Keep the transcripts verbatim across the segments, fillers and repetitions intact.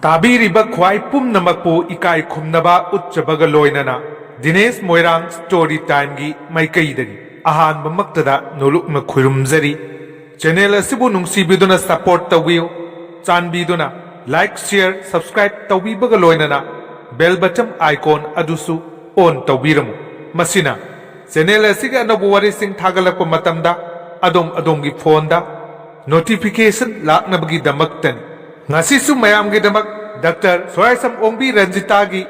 ꯇꯥꯕꯤꯔꯤꯕ ꯈ꯭ꯋꯥꯏ ꯄꯨꯝꯅꯃꯛꯄꯨ ꯏꯀꯥꯏ ꯈꯨꯝꯅꯕ ꯎꯠꯆꯕꯒ ꯂꯣꯏꯅꯅ ꯗꯤꯅꯦꯁ ꯃꯣꯏꯔꯥꯡ ꯁ꯭ꯇꯣꯔꯤ ꯇꯥꯏꯝꯒꯤ ꯃꯥꯏꯀꯩꯗꯒꯤ ꯑꯍꯥꯟꯕꯃꯛꯇꯗ ꯅꯣꯂꯨꯛꯅ ꯈꯨꯔꯨꯝꯖꯔꯤ꯫ ꯆꯦꯅꯦꯜ ꯑꯁꯤꯕꯨ ꯅꯨꯡꯁꯤꯕꯤꯗꯨꯅ ꯁꯄꯣꯔꯠ ꯇꯧꯕꯤꯌꯨ꯫ ꯆꯥꯟꯕꯤꯗꯨꯅ ꯂꯥꯏꯛ, ꯁꯤꯌꯔ, ꯁꯕꯁꯀ꯭ꯔꯥꯏꯕ ꯇꯧꯕꯤꯕꯒ ꯂꯣꯏꯅꯅ ꯕꯦꯜ ꯕꯇꯟ ꯑꯥꯏꯀꯣꯟ ꯑꯗꯨꯁꯨ ꯑꯣꯟ ꯇꯧꯕꯤꯔꯝꯃꯨ꯫ ꯃꯁꯤꯅ ꯆꯦꯅꯦꯜ ꯑꯁꯤꯒꯤ ꯑꯅꯧꯕ ꯋꯥꯔꯤꯁꯤꯡ ꯊꯥꯒꯠꯂꯛꯄ ꯃꯇꯝꯗ ꯑꯗꯣꯝ ꯑꯗꯣꯝꯒꯤ ꯐꯣꯟꯗ ꯅꯣꯇꯤꯐꯤꯀꯦꯁꯟ ꯂꯥꯛꯅꯕꯒꯤꯗꯃꯛꯇꯅꯤ꯫ ꯉꯁꯤꯁꯨ ꯃꯌꯥꯝꯒꯤꯗꯃꯛ ꯗꯥꯛꯇꯔ ꯁꯣꯔꯥꯏꯁꯝ ꯑꯣꯡꯕꯤ ꯔꯟꯖꯤꯇꯥꯒꯤ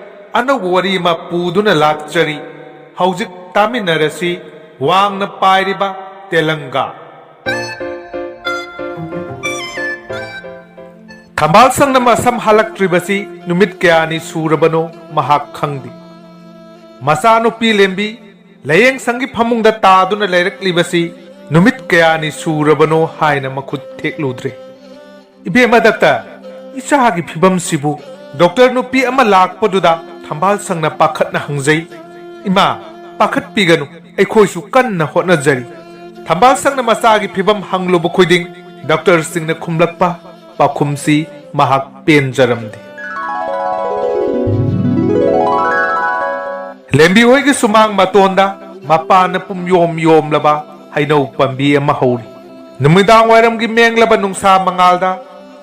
ꯑꯅꯧꯕ ꯋꯥꯔꯤ ꯑꯃ ꯄꯨꯗꯨꯅ ꯂꯥꯛꯆꯔꯤ꯫ ꯍꯧꯖꯤꯛ ꯇꯥꯃꯤꯟꯅꯔꯁꯤ꯫ ꯋꯥꯡꯅ ꯄꯥꯏꯔꯤꯕ ꯇꯦꯂꯪꯒꯥ꯫ ꯊꯝꯕꯥꯜ ꯁꯪꯅ ꯃꯁꯝ ꯍꯜꯂꯛꯇ꯭ꯔꯤꯕꯁꯤ ꯅꯨꯃꯤꯠ ꯀꯌꯥꯅꯤ ꯁꯨꯔꯕꯅꯣ ꯃꯍꯥꯛ ꯈꯪꯗꯦ꯫ ꯃꯆꯥꯅꯨꯄꯤ ꯂꯦꯝꯕꯤ ꯂꯥꯌꯦꯡ ꯁꯪꯒꯤ ꯐꯃꯨꯡꯗ ꯇꯥꯗꯨꯅ ꯂꯩꯔꯛꯂꯤꯕꯁꯤ ꯅꯨꯃꯤꯠ ꯀꯌꯥꯅꯤ ꯁꯨꯔꯕꯅꯣ ꯍꯥꯏꯅ ꯃꯈꯨꯠ ꯊꯦꯛꯂꯨꯗ꯭ꯔꯦ꯫ "ꯏꯕꯦꯝꯃ ꯗꯥꯛꯇꯔ, ꯏꯆꯥꯒꯤ ꯐꯤꯕꯝꯁꯤꯕꯨ?" ꯗꯣꯛꯇꯔ ꯅꯨꯄꯤ ꯑꯃ ꯂꯥꯛꯄꯗꯨꯗ ꯊꯝꯕꯥꯜ ꯁꯪꯅ ꯄꯥꯈꯠꯅ ꯍꯪꯖꯩ꯫ "ꯏꯃꯥ, ꯄꯥꯈꯠꯄꯤꯒꯅꯨ, ꯑꯩꯈꯣꯏꯁꯨ ꯀꯟꯅ ꯍꯣꯠꯅꯖꯔꯤ꯫" ꯊꯝꯕꯥꯜ ꯁꯪꯅ ꯃꯆꯥꯒꯤ ꯐꯤꯕꯝ ꯍꯪꯂꯨꯕ ꯈꯨꯗꯤꯡ ꯗꯣꯛꯇꯔꯁꯤꯡꯅ ꯈꯨꯝꯂꯛꯄ ꯄꯥꯎꯈꯨꯝꯁꯤ ꯃꯍꯥꯛ ꯄꯦꯟꯖꯔꯝꯗꯦ꯫ ꯂꯦꯝꯕꯤ ꯍꯣꯏꯒꯤ ꯁꯨꯃꯥꯡ ꯃꯇꯣꯟꯗ ꯃꯄꯥꯟꯅ ꯄꯨꯝꯌꯣꯝ ꯌꯣꯝꯂꯕ ꯍꯩꯅꯧ ꯄꯥꯝꯕꯤ ꯑꯃ ꯍꯧꯔꯤ꯫ ꯅꯨꯃꯤꯗꯥꯡ ꯋꯥꯏꯔꯝꯒꯤ ꯃꯦꯡꯂꯕ ꯅꯨꯡꯁꯥ ꯃꯉꯥꯜꯗ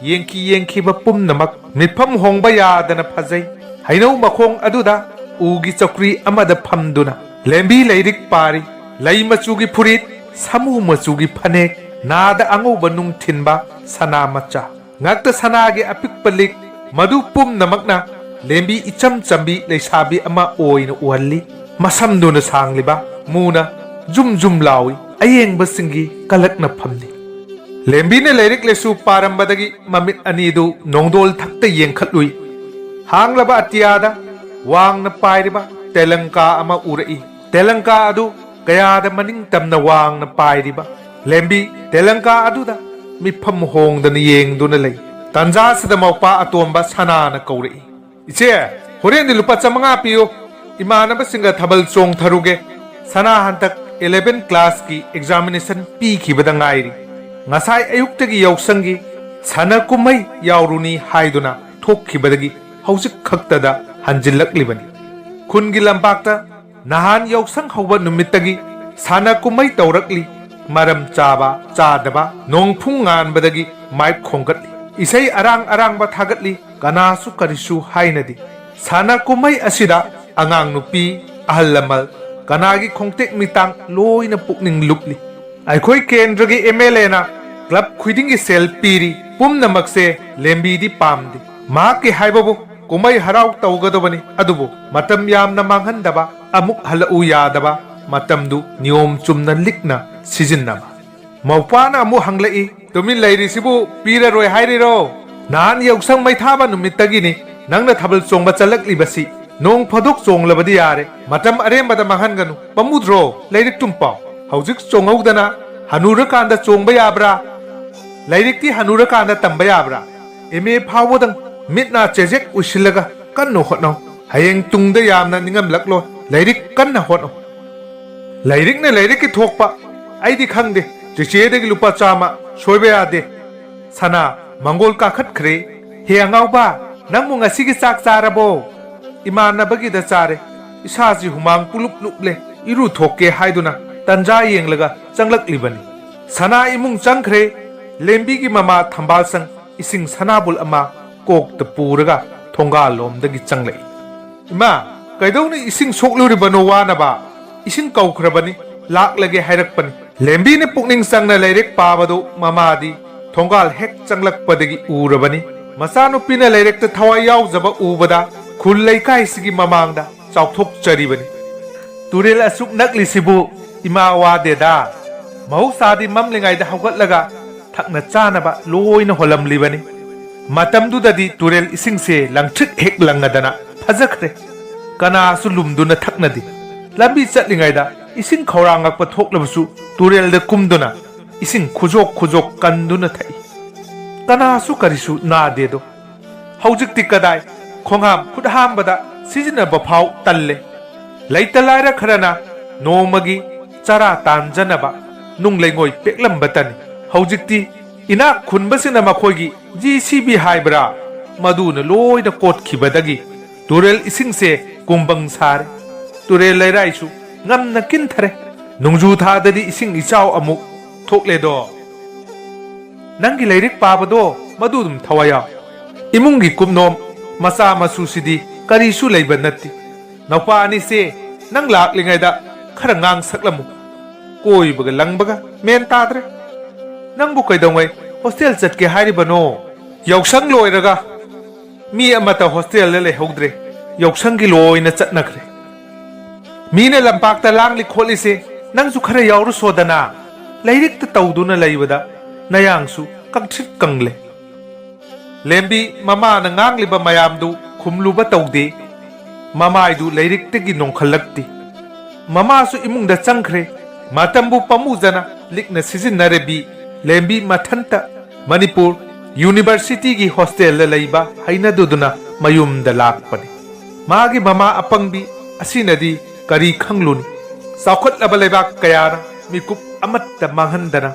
ꯌꯦꯡꯈꯤ ꯌꯦꯡꯈꯤꯕ ꯄꯨꯝꯅꯃꯛ ꯃꯤꯠꯐꯝ ꯍꯣꯡꯕ ꯌꯥꯗꯅ ꯐꯖꯩ꯫ ꯍꯩꯅꯧ ꯃꯈꯣꯡ ꯑꯗꯨꯗ ꯎꯒꯤ ꯆꯧꯀ꯭ꯔꯤ ꯑꯃꯗ ꯐꯝꯗꯨꯅ ꯂꯦꯝꯕꯤ ꯂꯥꯏꯔꯤꯛ ꯄꯥꯔꯤ꯫ ꯂꯩ ꯃꯆꯨꯒꯤ ꯐꯨꯔꯤꯠ, ꯁꯥꯃꯨ ꯃꯆꯨꯒꯤ ꯐꯅꯦꯛ, ꯅꯥꯗ ꯑꯉꯧꯕ ꯅꯨꯡ ꯊꯤꯟꯕ ꯁꯅꯥ ꯃꯆꯥ꯫ ꯉꯛꯇ ꯁꯅꯥꯒꯤ ꯑꯄꯤꯛꯄ ꯂꯤꯛ, ꯃꯗꯨ ꯄꯨꯝꯅꯃꯛꯅ ꯂꯦꯝꯕꯤ ꯏꯆꯝ ꯆꯝꯕꯤ ꯂꯩꯁꯥꯕꯤ ꯑꯃ ꯑꯣꯏꯅ ꯎꯍꯜꯂꯤ꯫ ꯃꯁꯝꯗꯨꯅ ꯁꯥꯡꯂꯤꯕ, ꯃꯨꯅ ꯖꯨꯝ ꯖꯨꯝ ꯂꯥꯎꯏ, ꯑꯌꯦꯡꯕꯁꯤꯡꯒꯤ ꯀꯂꯛꯅꯐꯝꯅꯤ꯫ ꯂꯦꯝꯕꯤꯅ ꯂꯥꯏꯔꯤꯛ ꯂꯥꯏꯁꯨ ꯄꯥꯔꯝꯕꯗꯒꯤ ꯃꯃꯤꯠ ꯑꯅꯤꯗꯨ ꯅꯣꯡꯗꯣꯜ ꯊꯛꯇ ꯌꯦꯡꯈꯠꯂꯨꯏ꯫ ꯍꯥꯡꯂꯕ ꯑꯇꯤꯌꯥꯗ ꯋꯥꯡꯅ ꯄꯥꯏꯔꯤꯕ ꯇꯦꯂꯪꯀꯥ ꯑꯃ ꯎꯔꯛꯏ꯫ ꯇꯦꯂꯪꯀꯥ ꯑꯗꯨ ꯀꯌꯥꯗ ꯃꯅꯤꯡ ꯇꯝꯅ ꯋꯥꯡꯅ ꯄꯥꯏꯔꯤꯕ꯫ ꯂꯦꯝꯕꯤ ꯇꯦꯂꯪꯀꯥ ꯑꯗꯨꯗ ꯃꯤꯠꯐꯝ ꯍꯣꯡꯗꯅ ꯌꯦꯡꯗꯨꯅ ꯂꯩ꯫ ꯇꯥꯟꯖꯥꯁꯤꯗ ꯃꯧꯄꯥ ꯑꯇꯣꯝꯕ ꯁꯅꯥꯅ ꯀꯧꯔꯛꯏ, "ꯏꯆꯦ, ꯍꯣꯔꯦꯟꯗꯤ ꯂꯨꯄꯥ ꯆꯥꯃꯉꯥ ꯄꯤꯌꯨ꯫ ꯏꯃꯥꯟꯅꯕꯁꯤꯡꯒ ꯊꯥꯕꯜ ꯆꯣꯡꯊꯔꯨꯒꯦ꯫ ꯁꯅꯥ ꯍꯟꯗꯛ ꯏꯂꯦꯚꯦꯟ ꯀ꯭ꯂꯥꯁꯀꯤ ꯑꯦꯛꯖꯥꯃꯤꯅꯦꯁꯟ ꯄꯤꯈꯤꯕꯗ ꯉꯥꯏꯔꯤ꯫ ꯉꯁꯥꯏ ꯑꯌꯨꯛꯇꯒꯤ ꯌꯥꯎꯁꯪꯒꯤ ꯁꯥꯟꯅ ꯀꯨꯝꯍꯩ ꯌꯥꯎꯔꯨꯅꯤ ꯍꯥꯏꯗꯨꯅ ꯊꯣꯛꯈꯤꯕꯗꯒꯤ ꯍꯧꯖꯤꯛ ꯈꯛꯇꯗ ꯍꯟꯖꯤꯜꯂꯛꯂꯤꯕꯅꯤ꯫ ꯈꯨꯟꯒꯤ ꯂꯝꯄꯥꯛꯇ ꯅꯍꯥꯟ ꯌꯥꯎꯁꯪ ꯍꯧꯕ ꯅꯨꯃꯤꯠꯇꯒꯤ ꯁꯥꯟꯅ ꯀꯨꯝꯍꯩ ꯇꯧꯔꯛꯂꯤ꯫ ꯃꯔꯝ ꯆꯥꯕ ꯆꯥꯗꯕ ꯅꯣꯡꯐꯨꯡ ꯉꯥꯟꯕꯗꯒꯤ ꯃꯥꯏꯛ ꯈꯣꯡꯒꯠꯂꯤ꯫ ꯏꯁꯩ ꯑꯔꯥꯡ ꯑꯔꯥꯡꯕ ꯊꯥꯒꯠꯂꯤ꯫ ꯀꯅꯥꯁꯨ ꯀꯔꯤꯁꯨ ꯍꯥꯏꯅꯗꯦ꯫ ꯁꯥꯟꯅ ꯀꯨꯝꯍꯩ ꯑꯁꯤꯗ ꯑꯉꯥꯡ ꯅꯨꯄꯤ, ꯑꯍꯜ ꯂꯃꯟ, ꯀꯅꯥꯒꯤ ꯈꯣꯡꯇꯦꯛ ꯃꯤꯇꯥꯡ ꯂꯣꯏꯅ ꯄꯨꯛꯅꯤꯡ ꯂꯨꯞꯂꯤ꯫ ꯑꯩꯈꯣꯏ ꯀꯦꯟꯗ꯭ꯔꯒꯤ ꯑꯦꯝ ꯑꯦꯜ ꯑꯦꯅ ꯀ꯭ꯂꯕ ꯈꯨꯗꯤꯡꯒꯤ ꯁꯦꯜ ꯄꯤꯔꯤ꯫ ꯄꯨꯝꯅꯃꯛꯁꯦ ꯂꯦꯝꯕꯤꯗꯤ ꯄꯥꯝꯗꯦ꯫ ꯃꯍꯥꯛꯀꯤ ꯍꯥꯏꯕꯕꯨ ꯀꯨꯝꯍꯩ ꯍꯔꯥꯎ ꯇꯧꯒꯗꯕꯅꯤ, ꯑꯗꯨꯕꯨ ꯃꯇꯝ ꯌꯥꯝꯅ ꯃꯥꯡꯍꯟꯗꯕ, ꯑꯃꯨꯛ ꯍꯜꯂꯛꯎ ꯌꯥꯗꯕ, ꯃꯇꯝꯗꯨ ꯅꯤꯌꯣꯝ ꯆꯨꯝꯅ ꯂꯤꯛꯅ ꯁꯤꯖꯤꯟꯅꯕ꯫ ꯃꯧꯄꯥꯅ ꯑꯃꯨꯛ ꯍꯪꯂꯛꯏ, "ꯇꯨꯃꯤꯟ ꯂꯩꯔꯤꯁꯤꯕꯨ ꯄꯤꯔꯔꯣꯏ ꯍꯥꯏꯔꯤꯔꯣ? ꯅꯍꯥꯟ ꯌꯥꯎꯁꯪ ꯃꯩ ꯊꯥꯕ ꯅꯨꯃꯤꯠꯇꯒꯤꯅꯤ ꯅꯪꯅ ꯊꯥꯕꯜ ꯆꯣꯡꯕ ꯆꯠꯂꯛꯂꯤꯕꯁꯤ꯫ ꯅꯣꯡ ꯐꯥꯗꯣꯛ ꯆꯣꯡꯂꯕꯗꯤ ꯌꯥꯔꯦ, ꯃꯇꯝ ꯑꯔꯦꯝꯕꯗ ꯃꯥꯡꯍꯟꯒꯅꯨ꯫ ꯄꯥꯝꯃꯨꯗ꯭ꯔꯣ? ꯂꯥꯏꯔꯤꯛ ꯇꯨꯝ ꯄꯥꯎ꯫ ꯍꯧꯖꯤꯛ ꯆꯣꯡꯍꯧꯗꯅ ꯍꯅꯨꯔꯀꯥꯟꯗ ꯆꯣꯡꯕ ꯌꯥꯕ꯭ꯔꯥ? ꯂꯥꯏꯔꯤꯛꯇꯤ ꯍꯅꯨꯔꯀꯥꯟꯗ ꯇꯝꯕ ꯌꯥꯕ꯭ꯔꯥ? ꯑꯦꯝ ꯑꯦ ꯐꯥꯎꯕꯗꯪ ꯃꯤꯠ ꯅꯥ ꯆꯦꯖꯦꯛ ꯎꯏꯁꯤꯜꯂꯒ ꯀꯟꯅ ꯍꯣꯠꯅꯧ꯫ ꯍꯌꯦꯡ ꯇꯨꯡꯗ ꯌꯥꯝꯅ ꯅꯤꯡꯉꯝꯂꯛꯂꯣꯏ꯫ ꯂꯥꯏꯔꯤꯛ ꯀꯟꯅ ꯍꯣꯠꯅꯧ꯫ ꯂꯥꯏꯔꯤꯛꯅ ꯂꯥꯏꯔꯤꯛꯀꯤ ꯊꯣꯛꯄ꯫ ꯑꯩꯗꯤ ꯈꯪꯗꯦ꯫ ꯆꯦꯆꯦꯗꯒꯤ ꯂꯨꯄꯥ ꯆꯥꯝꯃ ꯁꯣꯏꯕ ꯌꯥꯗꯦ꯫" ꯁꯅꯥ ꯃꯪꯒꯣꯜ ꯀꯥꯈꯠꯈ꯭ꯔꯦ꯫ "ꯍꯦ ꯑꯉꯥꯎꯕ, ꯅꯪꯕꯨ ꯉꯁꯤꯒꯤ ꯆꯥꯛ ꯆꯥꯔꯕꯣ?" "ꯏꯃꯥꯟꯅꯕꯒꯤꯗ ꯆꯥꯔꯦ꯫ ꯏꯁꯥꯁꯤ ꯍꯨꯃꯥꯡ ꯄꯨꯂꯨꯞ ꯂꯨꯞꯂꯦ꯫ ꯏꯔꯨ ꯊꯣꯛꯀꯦ ꯍꯥꯏꯗꯨꯅ ꯇꯟꯖꯥ ꯌꯦꯡꯂꯒ ꯆꯪꯂꯛꯂꯤꯕꯅꯤ꯫" ꯁꯅꯥ ꯏꯃꯨꯡ ꯆꯪꯈ꯭ꯔꯦ꯫ ꯂꯦꯝꯕꯤꯒꯤ ꯃꯃꯥ ꯊꯝꯕꯥꯜꯁꯪ ꯏꯁꯤꯡ ꯁꯅꯥꯕꯨꯜ ꯑꯃ ꯀꯣꯛꯇ ꯄꯨꯔꯒ ꯊꯣꯡꯒꯥꯜ ꯂꯣꯝꯗꯒꯤ ꯆꯪꯂꯛꯏ꯫ "ꯏꯃꯥ, ꯀꯩꯗꯧꯅ ꯏꯁꯤꯡ ꯁꯣꯛꯂꯨꯔꯤꯕꯅꯣ ꯋꯥꯅꯕ? ꯏꯁꯤꯡ ꯀꯧꯈ꯭ꯔꯕꯅꯤ, ꯂꯥꯛꯂꯒꯦ ꯍꯥꯏꯔꯛꯄꯅꯤ꯫" ꯂꯦꯝꯕꯤꯅ ꯄꯨꯛꯅꯤꯡ ꯆꯪꯅ ꯂꯥꯏꯔꯤꯛ ꯄꯥꯕꯗꯨ ꯃꯃꯥꯗꯤ ꯊꯣꯡꯒꯥꯜ ꯍꯦꯛ ꯆꯪꯂꯛꯄꯗꯒꯤ ꯎꯔꯕꯅꯤ꯫ ꯃꯆꯥꯅꯨꯄꯤꯅ ꯂꯥꯏꯔꯤꯛꯇ ꯊꯋꯥꯏ ꯌꯥꯎꯖꯕ ꯎꯕꯗ ꯈꯨꯜ ꯂꯩꯀꯥꯏꯁꯤꯒꯤ ꯃꯃꯥꯡꯗ ꯆꯥꯎꯊꯣꯛꯆꯔꯤꯕꯅꯤ꯫ "ꯇꯨꯔꯦꯜ ꯑꯁꯨꯛ ꯅꯛꯂꯤꯁꯤꯕꯨ ꯏꯃꯥ ꯋꯥꯗꯦꯗ꯫ ꯃꯍꯧꯁꯥꯗꯤ ꯃꯝꯂꯤꯉꯩꯗ ꯍꯧꯒꯠꯂꯒ ꯊꯛꯅ ꯆꯥꯅꯕ ꯂꯣꯏꯅ ꯍꯣꯜꯂꯝꯂꯤꯕꯅꯤ꯫ ꯃꯇꯝꯗꯨꯗꯗꯤ ꯇꯨꯔꯦꯜ ꯏꯁꯤꯡꯁꯦ ꯂꯪꯇ꯭ꯔꯤꯛ ꯍꯦꯛ ꯂꯪꯉꯗꯅ ꯐꯖꯈ꯭ꯔꯦ꯫ ꯀꯅꯥꯁꯨ ꯂꯨꯝꯗꯨꯅ ꯊꯛꯅꯗꯦ꯫ ꯂꯝꯕꯤ ꯆꯠꯂꯤꯉꯩꯗ ꯏꯁꯤꯡ ꯈꯧꯔꯥꯡꯉꯛꯄ ꯊꯣꯛꯂꯕꯁꯨ ꯇꯨꯔꯦꯜꯗ ꯀꯨꯝꯗꯨꯅ ꯏꯁꯤꯡ ꯈꯨꯖꯣꯛ ꯈꯨꯖꯣꯛ ꯀꯟꯗꯨꯅ ꯊꯛꯏ꯫ ꯀꯅꯥꯁꯨ ꯀꯔꯤꯁꯨ ꯅꯥꯗꯦꯗꯣ꯫ ꯍꯧꯖꯤꯛꯇꯤ ꯀꯗꯥꯏ, ꯈꯣꯡꯍꯥꯝ ꯈꯨꯠ ꯍꯥꯝꯕꯗ ꯁꯤꯖꯤꯟꯅꯕ ꯐꯥꯎ ꯇꯜꯂꯦ꯫ ꯂꯩꯇ ꯂꯥꯏꯔ ꯈꯔꯅ ꯅꯣꯡꯃꯒꯤ ꯆꯔꯥ ꯇꯥꯟꯖꯅꯕ ꯅꯨꯡ ꯂꯩꯉꯣꯏ ꯄꯦꯛꯂꯝꯕꯇꯅꯤ꯫ ꯍꯧꯖꯤꯛꯇꯤ ꯏꯅꯥꯛ ꯈꯨꯟꯕꯁꯤꯡꯅ ꯃꯈꯣꯏꯒꯤ ꯖꯤ ꯁꯤ ꯕꯤ ꯍꯥꯏꯕ꯭ꯔꯥ, ꯃꯗꯨꯅ ꯂꯣꯏꯅ ꯀꯣꯠꯈꯤꯕꯗꯒꯤ ꯇꯨꯔꯦꯜ ꯏꯁꯤꯡꯁꯦ ꯀꯨꯝꯕꯪ ꯁꯥꯔꯦ꯫ ꯇꯨꯔꯦꯜ ꯂꯩꯔꯥꯏꯁꯨ ꯉꯝꯅ ꯀꯤꯟꯊꯔꯦ꯫ ꯅꯣꯡꯖꯨ ꯊꯥꯗꯗꯤ ꯏꯁꯤꯡ ꯏꯆꯥꯎ ꯑꯃꯨꯛ ꯊꯣꯛꯂꯦꯗꯣ꯫ ꯅꯪꯒꯤ ꯂꯥꯏꯔꯤꯛ ꯄꯥꯕꯗꯣ ꯃꯗꯨ ꯑꯗꯨꯝ ꯊꯋꯥꯏ ꯌꯥꯎ꯫ ꯏꯃꯨꯡꯒꯤ ꯀꯨꯞꯅꯣꯝ ꯃꯆꯥ ꯃꯁꯨꯁꯤꯗꯤ ꯀꯔꯤꯁꯨ ꯂꯩꯕ ꯅꯠꯇꯦ꯫ ꯅꯧꯄꯥ ꯑꯅꯤꯁꯦ ꯅꯪ ꯂꯥꯛꯂꯤꯉꯩꯗ ꯈꯔ ꯉꯥꯡ ꯁꯛꯂꯝꯃꯨ꯫ ꯀꯣꯏꯕꯒ ꯂꯪꯕꯒ ꯃꯦꯟ ꯇꯥꯗ꯭ꯔꯦ꯫ ꯅꯪꯕꯨ ꯀꯩꯗꯧꯉꯩ ꯍꯣꯁꯇꯦꯜ ꯆꯠꯀꯦ ꯍꯥꯏꯔꯤꯕꯅꯣ? ꯌꯥꯎꯁꯪ ꯂꯣꯏꯔꯒ ꯃꯤ ꯑꯃꯠꯇ ꯍꯣꯁꯇꯦꯜꯗ ꯂꯩꯍꯧꯗ꯭ꯔꯦ꯫ ꯌꯥꯎꯁꯪꯒꯤ ꯂꯣꯏꯅ ꯆꯠꯅꯈ꯭ꯔꯦ꯫ ꯃꯤꯅ ꯂꯝꯄꯥꯛꯇ ꯂꯥꯡꯂꯤ ꯈꯣꯠꯂꯤꯁꯦ ꯅꯪꯁꯨ ꯈꯔ ꯌꯥꯎꯔꯨꯁꯣꯗꯅ꯫ ꯂꯥꯏꯔꯤꯛꯇ ꯇꯧꯗꯨꯅ ꯂꯩꯕꯗ ꯅꯌꯥꯡꯁꯨ ꯀꯪꯊ꯭ꯔꯤꯛ ꯀꯪꯂꯦ꯫ ꯂꯦꯝꯕꯤ ꯃꯃꯥꯅ ꯉꯥꯡꯂꯤꯕ ꯃꯌꯥꯝꯗꯨ ꯈꯨꯝꯂꯨꯕ ꯇꯧꯗꯦ꯫ ꯃꯃꯥꯏꯗꯨ ꯂꯥꯏꯔꯤꯛꯇꯒꯤ ꯅꯣꯡꯈꯠꯂꯛꯇꯦ꯫ ꯃꯃꯥꯁꯨ ꯏꯃꯨꯡꯗ ꯆꯪꯈ꯭ꯔꯦ꯫ ꯃꯇꯝꯕꯨ ꯄꯥꯝꯃꯨꯖꯅ ꯂꯤꯛꯅ ꯁꯤꯖꯤꯟꯅꯔꯕꯤ ꯂꯦꯝꯕꯤ ꯃꯊꯟꯇ ꯃꯅꯤꯄꯨꯔ ꯌꯨꯅꯤꯚꯔꯁꯤꯇꯤꯒꯤ ꯍꯣꯁꯇꯦꯜꯗ ꯂꯩꯕ ꯍꯩꯅꯗꯨꯗꯨꯅ ꯃꯌꯨꯝꯗ ꯂꯥꯛꯄꯅꯤ꯫ ꯃꯥꯒꯤ ꯃꯃꯥ ꯑꯄꯪꯕꯤ ꯑꯁꯤꯅꯗꯤ ꯀꯔꯤ ꯈꯪꯂꯨꯅꯤ? ꯆꯥꯎꯈꯠꯂꯕ ꯂꯩꯕꯥꯛ ꯀꯌꯥꯅ ꯃꯤꯀꯨꯞ ꯑꯃꯠꯇ ꯃꯥꯡꯍꯟꯗꯅ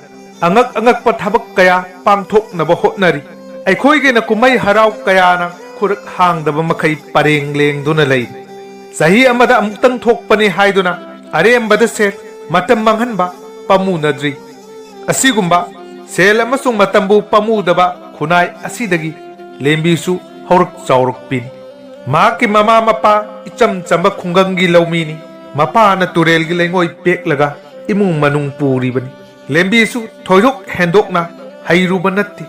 ꯑꯉꯛ ꯑꯉꯛꯄ ꯊꯕꯛ ꯀꯌꯥ ꯄꯥꯡꯊꯣꯛꯅꯕ ꯍꯣꯠꯅꯔꯤ꯫ ꯑꯩꯈꯣꯏꯒꯤꯅ ꯀꯨꯝꯍꯩ ꯍꯔꯥꯎ ꯀꯌꯥꯅ ꯈꯨꯔꯛ ꯍꯥꯡꯗꯕ ꯃꯈꯩ ꯄꯔꯦꯡ ꯂꯦꯡꯗꯨꯅ ꯂꯩꯔꯤ꯫ ꯆꯍꯤ ꯑꯃꯗ ꯑꯃꯨꯛꯇꯪ ꯊꯣꯛꯄꯅꯤ ꯍꯥꯏꯗꯨꯅ ꯑꯔꯦꯝꯕꯗ ꯁꯦꯜ, ꯃꯇꯝ ꯃꯥꯡꯍꯟꯕ ꯄꯥꯝꯃꯨꯅꯗ꯭ꯔꯤ꯫ ꯑꯁꯤꯒꯨꯝꯕ ꯁꯦꯜ ꯑꯃꯁꯨꯡ ꯃꯇꯝꯕꯨ ꯄꯥꯝꯃꯨꯗꯕ ꯈꯨꯟꯅꯥꯏ ꯑꯁꯤꯗꯒꯤ ꯂꯦꯝꯕꯤꯁꯨ ꯍꯧꯔꯛ ꯆꯥꯎꯔꯛꯄꯤꯅꯤ꯫ ꯃꯍꯥꯛꯀꯤ ꯃꯃꯥ ꯃꯄꯥ ꯏꯆꯝ ꯆꯝꯕ ꯈꯨꯡꯒꯪꯒꯤ ꯂꯧꯃꯤꯅꯤ꯫ ꯃꯄꯥꯅ ꯇꯨꯔꯦꯜꯒꯤ ꯂꯩꯉꯣꯏ ꯄꯦꯛꯂꯒ ꯏꯃꯨꯡ ꯃꯅꯨꯡ ꯄꯨꯔꯤꯕꯅꯤ꯫ ꯂꯦꯝꯕꯤꯁꯨ ꯊꯣꯏꯗꯣꯛ ꯍꯦꯟꯗꯣꯛꯅ ꯍꯩꯔꯨꯕ ꯅꯠꯇꯦ꯫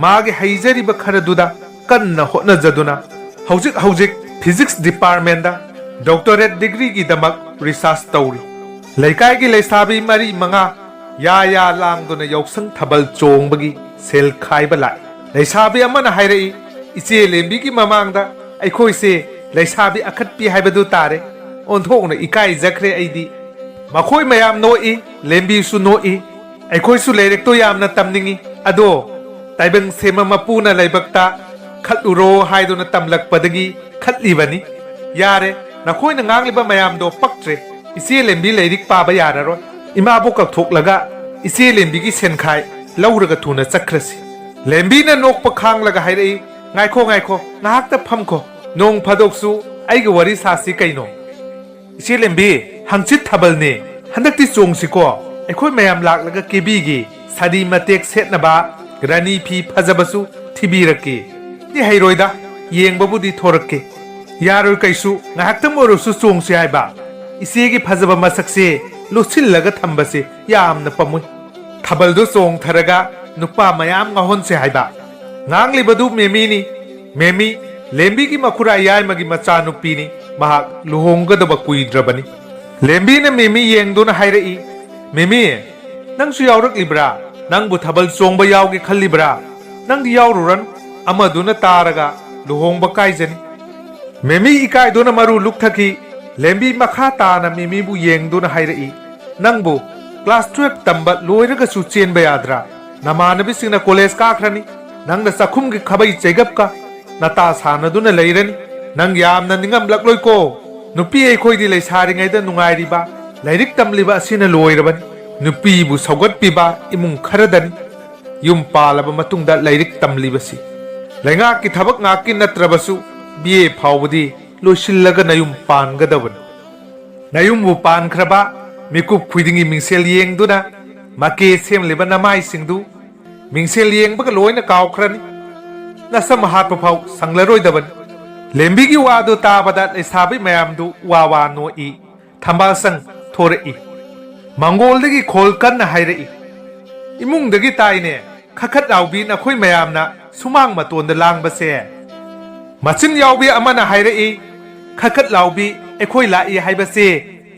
ꯃꯥꯒꯤ ꯍꯩꯖꯔꯤꯕ ꯈꯔꯗꯨꯗ ꯀꯟꯅ ꯍꯣꯠꯅꯖꯗꯨꯅ ꯍꯧꯖꯤꯛ ꯍꯧꯖꯤꯛ ꯐꯤꯖꯤꯛꯁ ꯗꯤꯄꯥꯔꯠꯃꯦꯟꯗ ꯗꯣꯛꯇꯔꯦꯠ ꯗꯤꯒ꯭ꯔꯤꯒꯤꯗꯃꯛ ꯔꯤꯁꯥꯔꯆ ꯇꯧꯔꯤ꯫ ꯂꯩꯀꯥꯏꯒꯤ ꯂꯩꯁꯥꯕꯤ ꯃꯔꯤ ꯃꯉꯥ ꯌꯥ ꯌꯥ ꯂꯥꯡꯗꯨꯅ ꯌꯥꯎꯁꯪ ꯊꯥꯕꯜ ꯆꯣꯡꯕꯒꯤ ꯁꯦꯜ ꯈꯥꯏꯕ ꯂꯥꯛꯏ꯫ ꯂꯩꯁꯥꯕꯤ ꯑꯃꯅ ꯍꯥꯏꯔꯛꯏ, "ꯏꯆꯦ ꯂꯦꯝꯕꯤꯒꯤ ꯃꯃꯥꯡꯗ ꯑꯩꯈꯣꯏꯁꯦ ꯂꯩꯁꯥꯕꯤ ꯑꯈꯠꯄꯤ ꯍꯥꯏꯕꯗꯨ ꯇꯥꯔꯦ꯫ ꯑꯣꯟꯊꯣꯛꯅ ꯏꯀꯥꯏꯖꯈ꯭ꯔꯦ ꯑꯩꯗꯤ꯫" ꯃꯈꯣꯏ ꯃꯌꯥꯝ ꯅꯣꯛꯏ, ꯂꯦꯝꯕꯤꯁꯨ ꯅꯣꯛꯏ꯫ ꯑꯩꯈꯣꯏꯁꯨ ꯂꯥꯏꯔꯤꯛꯇꯣ ꯌꯥꯝꯅ ꯇꯝꯅꯤꯡꯏ, ꯑꯗꯣ ꯇꯥꯏꯕꯪ ꯁꯦꯝꯕ ꯃꯄꯨꯅ ꯂꯥꯏꯕꯛꯇ ꯈꯠꯂꯨꯔꯣ ꯍꯥꯏꯗꯨꯅ ꯇꯝꯂꯛꯄꯗꯒꯤ ꯈꯠꯂꯤꯕꯅꯤ꯫ ꯌꯥꯔꯦ, ꯅꯈꯣꯏꯅ ꯉꯥꯡꯂꯤꯕ ꯃꯌꯥꯝꯗꯣ ꯄꯛꯇ꯭ꯔꯦ꯫ ꯏꯆꯦ ꯂꯦꯝꯕꯤ ꯂꯥꯏꯔꯤꯛ ꯄꯥꯕ ꯌꯥꯔꯔꯣꯏ꯫ ꯏꯃꯥꯕꯨ ꯀꯧꯊꯣꯛꯂꯒ ꯏꯆꯦ ꯂꯦꯝꯕꯤꯒꯤ ꯁꯦꯟꯈꯥꯏ ꯂꯧꯔꯒ ꯊꯨꯅ ꯆꯠꯈ꯭ꯔꯁꯤ꯫ ꯂꯦꯝꯕꯤꯅ ꯅꯣꯛꯄ ꯈꯥꯡꯂꯒ ꯍꯥꯏꯔꯛꯏ, ꯉꯥꯏꯈꯣ, ꯉꯥꯏꯈꯣ, ꯉꯥꯏꯍꯥꯛꯇ ꯐꯝꯈꯣ꯫ ꯅꯣꯡ ꯐꯥꯗꯣꯛꯁꯨ ꯑꯩꯒ ꯋꯥꯔꯤ ꯁꯥꯁꯤ ꯀꯩꯅꯣ꯫ ꯏꯆꯦ ꯂꯦꯝꯕꯤ, ꯍꯪꯆꯤꯠ ꯊꯥꯕꯜꯅꯦ꯫ ꯍꯟꯗꯛꯇꯤ ꯆꯣꯡꯁꯤꯀꯣ꯫ ꯑꯩꯈꯣꯏ ꯃꯌꯥꯝ ꯂꯥꯛꯂꯒ ꯀꯦꯕꯤꯒꯦ꯫ ꯁꯥꯔꯤ ꯃꯇꯦꯛ ꯁꯦꯠꯅꯕ ꯔꯥꯅꯤ ꯐꯤ ꯐꯖꯕꯁꯨ ꯊꯤꯕꯤꯔꯛꯀꯦ꯫ ꯗꯤ ꯍꯩꯔꯣꯏꯗ, ꯌꯦꯡꯕꯕꯨꯗꯤ ꯊꯣꯔꯛꯀꯦ꯫ ꯌꯥꯔꯣꯏ ꯀꯩꯁꯨ, ꯉꯥꯏꯍꯥꯛꯇꯪ ꯑꯣꯏꯔꯁꯨ ꯆꯣꯡꯁꯤ ꯍꯥꯏꯕ꯫ ꯏꯆꯦꯒꯤ ꯐꯖꯕ ꯃꯁꯛꯁꯦ ꯂꯣꯠꯁꯤꯜꯂꯒ ꯊꯝꯕꯁꯦ ꯌꯥꯝꯅ ꯄꯥꯝꯃꯨꯏ꯫ ꯊꯥꯕꯜꯗꯨ ꯆꯣꯡꯊꯔꯒ ꯅꯨꯄꯥ ꯃꯌꯥꯝ ꯉꯥꯎꯍꯟꯁꯦ ꯍꯥꯏꯕ꯫ ꯉꯥꯡꯂꯤꯕꯗꯨ ꯃꯦꯃꯤꯅꯤ꯫ ꯃꯦꯃꯤ, ꯂꯦꯝꯕꯤꯒꯤ ꯃꯈꯨꯔꯥ ꯌꯥꯏꯃꯒꯤ ꯃꯆꯥꯅꯨꯄꯤꯅꯤ꯫ ꯃꯍꯥꯛ ꯂꯨꯍꯣꯡꯒꯗꯕ ꯀꯨꯏꯗ꯭ꯔꯕꯅꯤ꯫ ꯂꯦꯝꯕꯤꯅ ꯃꯦꯃꯤ ꯌꯦꯡꯗꯨꯅ ꯍꯥꯏꯔꯛꯏ, "ꯃꯦꯃꯤ, ꯅꯪꯁꯨ ꯌꯥꯎꯔꯛꯂꯤꯕ꯭ꯔꯥ? ꯅꯪꯕꯨ ꯊꯥꯕꯜ ꯆꯣꯡꯕ ꯌꯥꯎꯒꯦ ꯈꯜꯂꯤꯕ꯭ꯔꯥ? ꯅꯪꯗꯤ ꯌꯥꯎꯔꯨꯔꯅꯨ꯫ ꯑꯃꯗꯨꯅ ꯇꯥꯔꯒ ꯂꯨꯍꯣꯡꯕ ꯀꯥꯏꯖꯅꯤ꯫" ꯃꯦꯃꯤ ꯏꯀꯥꯏꯗꯨꯅ ꯃꯔꯨ ꯂꯨꯛꯊꯈꯤ꯫ ꯂꯦꯝꯕꯤ ꯃꯈꯥ ꯇꯥꯅ ꯃꯦꯃꯤꯕꯨ ꯌꯦꯡꯗꯨꯅ ꯍꯥꯏꯔꯛꯏ, "ꯅꯪꯕꯨ ꯀ꯭ꯂꯥꯁ ꯇꯨꯌꯦꯜꯐ ꯇꯝꯕ ꯂꯣꯏꯔꯒꯁꯨ ꯆꯦꯟꯕ ꯌꯥꯗ꯭ꯔꯥ? ꯅꯃꯥꯟꯅꯕꯤꯁꯤꯡꯅ ꯀꯣꯂꯦꯖ ꯀꯥꯈ꯭ꯔꯅꯤ꯫ ꯅꯪꯅ ꯆꯥꯛꯈꯨꯝꯒꯤ ꯈꯥꯕꯩ ꯆꯩꯒꯞꯀ ꯅꯇꯥ ꯁꯥꯟꯅꯗꯨꯅ ꯂꯩꯔꯅꯤ꯫ ꯅꯪ ꯌꯥꯝꯅ ꯅꯤꯡꯉꯝꯂꯛꯂꯣꯏꯀꯣ꯫ ꯅꯨꯄꯤ ꯑꯩꯈꯣꯏꯗꯤ ꯂꯩꯁꯥꯔꯤꯉꯩꯗ ꯅꯨꯡꯉꯥꯏꯔꯤꯕ, ꯂꯥꯏꯔꯤꯛ ꯇꯝꯂꯤꯕ ꯑꯁꯤꯅ ꯂꯣꯏꯔꯕꯅꯤ꯫ ꯅꯨꯄꯤꯕꯨ ꯁꯧꯒꯠꯄꯤꯕ ꯏꯃꯨꯡ ꯈꯔꯗꯅꯤ ꯌꯨꯝ ꯄꯥꯜꯂꯕ ꯃꯇꯨꯡꯗ ꯂꯥꯏꯔꯤꯛ ꯇꯝꯂꯤꯕꯁꯤ꯫ ꯂꯩꯉꯥꯛꯀꯤ ꯊꯕꯛ ꯉꯥꯛꯀꯤ ꯅꯠꯇ꯭ꯔꯕꯁꯨ ꯕꯤ ꯑꯦ ꯐꯥꯎꯕꯗꯤ ꯂꯣꯏꯁꯤꯜꯂꯒ ꯅꯌꯨꯝ ꯄꯥꯟꯒꯗꯕꯅꯤ꯫ ꯅꯌꯨꯝꯕꯨ ꯄꯥꯟꯈ꯭ꯔꯕ, ꯃꯤꯀꯨꯞ ꯈꯨꯗꯤꯡꯒꯤ ꯃꯤꯡꯁꯦꯜ ꯌꯦꯡꯗꯨꯅ ꯃꯀꯦ ꯁꯦꯝꯂꯤꯕ ꯅꯃꯥꯏꯁꯤꯡꯗꯨ ꯃꯤꯡꯁꯦꯜ ꯌꯦꯡꯕꯒ ꯂꯣꯏꯅ ꯀꯥꯎꯈ꯭ꯔꯅꯤ꯫ ꯅꯁꯝ ꯍꯥꯠꯄ ꯐꯥꯎ ꯁꯪꯂꯔꯣꯏꯗꯕꯅꯤ꯫" ꯂꯦꯝꯕꯤꯒꯤ ꯋꯥꯗꯨ ꯇꯥꯕꯗ ꯂꯩꯁꯥꯕꯤ ꯃꯌꯥꯝꯗꯨ ꯋꯥ ꯋꯥ ꯅꯣꯛꯏ꯫ ꯊꯝꯕꯥꯜꯁꯪ ꯊꯣꯔꯛꯏ꯫ ꯃꯪꯒꯣꯜꯗꯒꯤ ꯈꯣꯜ ꯀꯟꯅ ꯍꯥꯏꯔꯛꯏ, "ꯏꯃꯨꯡꯗꯒꯤ ꯇꯥꯏꯅꯦ, ꯈꯠꯈꯠ ꯂꯥꯎꯕꯤ ꯅꯈꯣꯏ ꯃꯌꯥꯝꯅ ꯁꯨꯃꯥꯡ ꯃꯇꯣꯟꯗ ꯂꯥꯡꯕꯁꯦ?" ꯃꯆꯤꯟ ꯌꯥꯎꯕꯤ ꯑꯃꯅ ꯍꯥꯏꯔꯛꯏ, "ꯈꯠꯈꯠ ꯂꯥꯎꯕꯤ ꯑꯩꯈꯣꯏ ꯂꯥꯛꯏ ꯍꯥꯏꯕꯁꯦ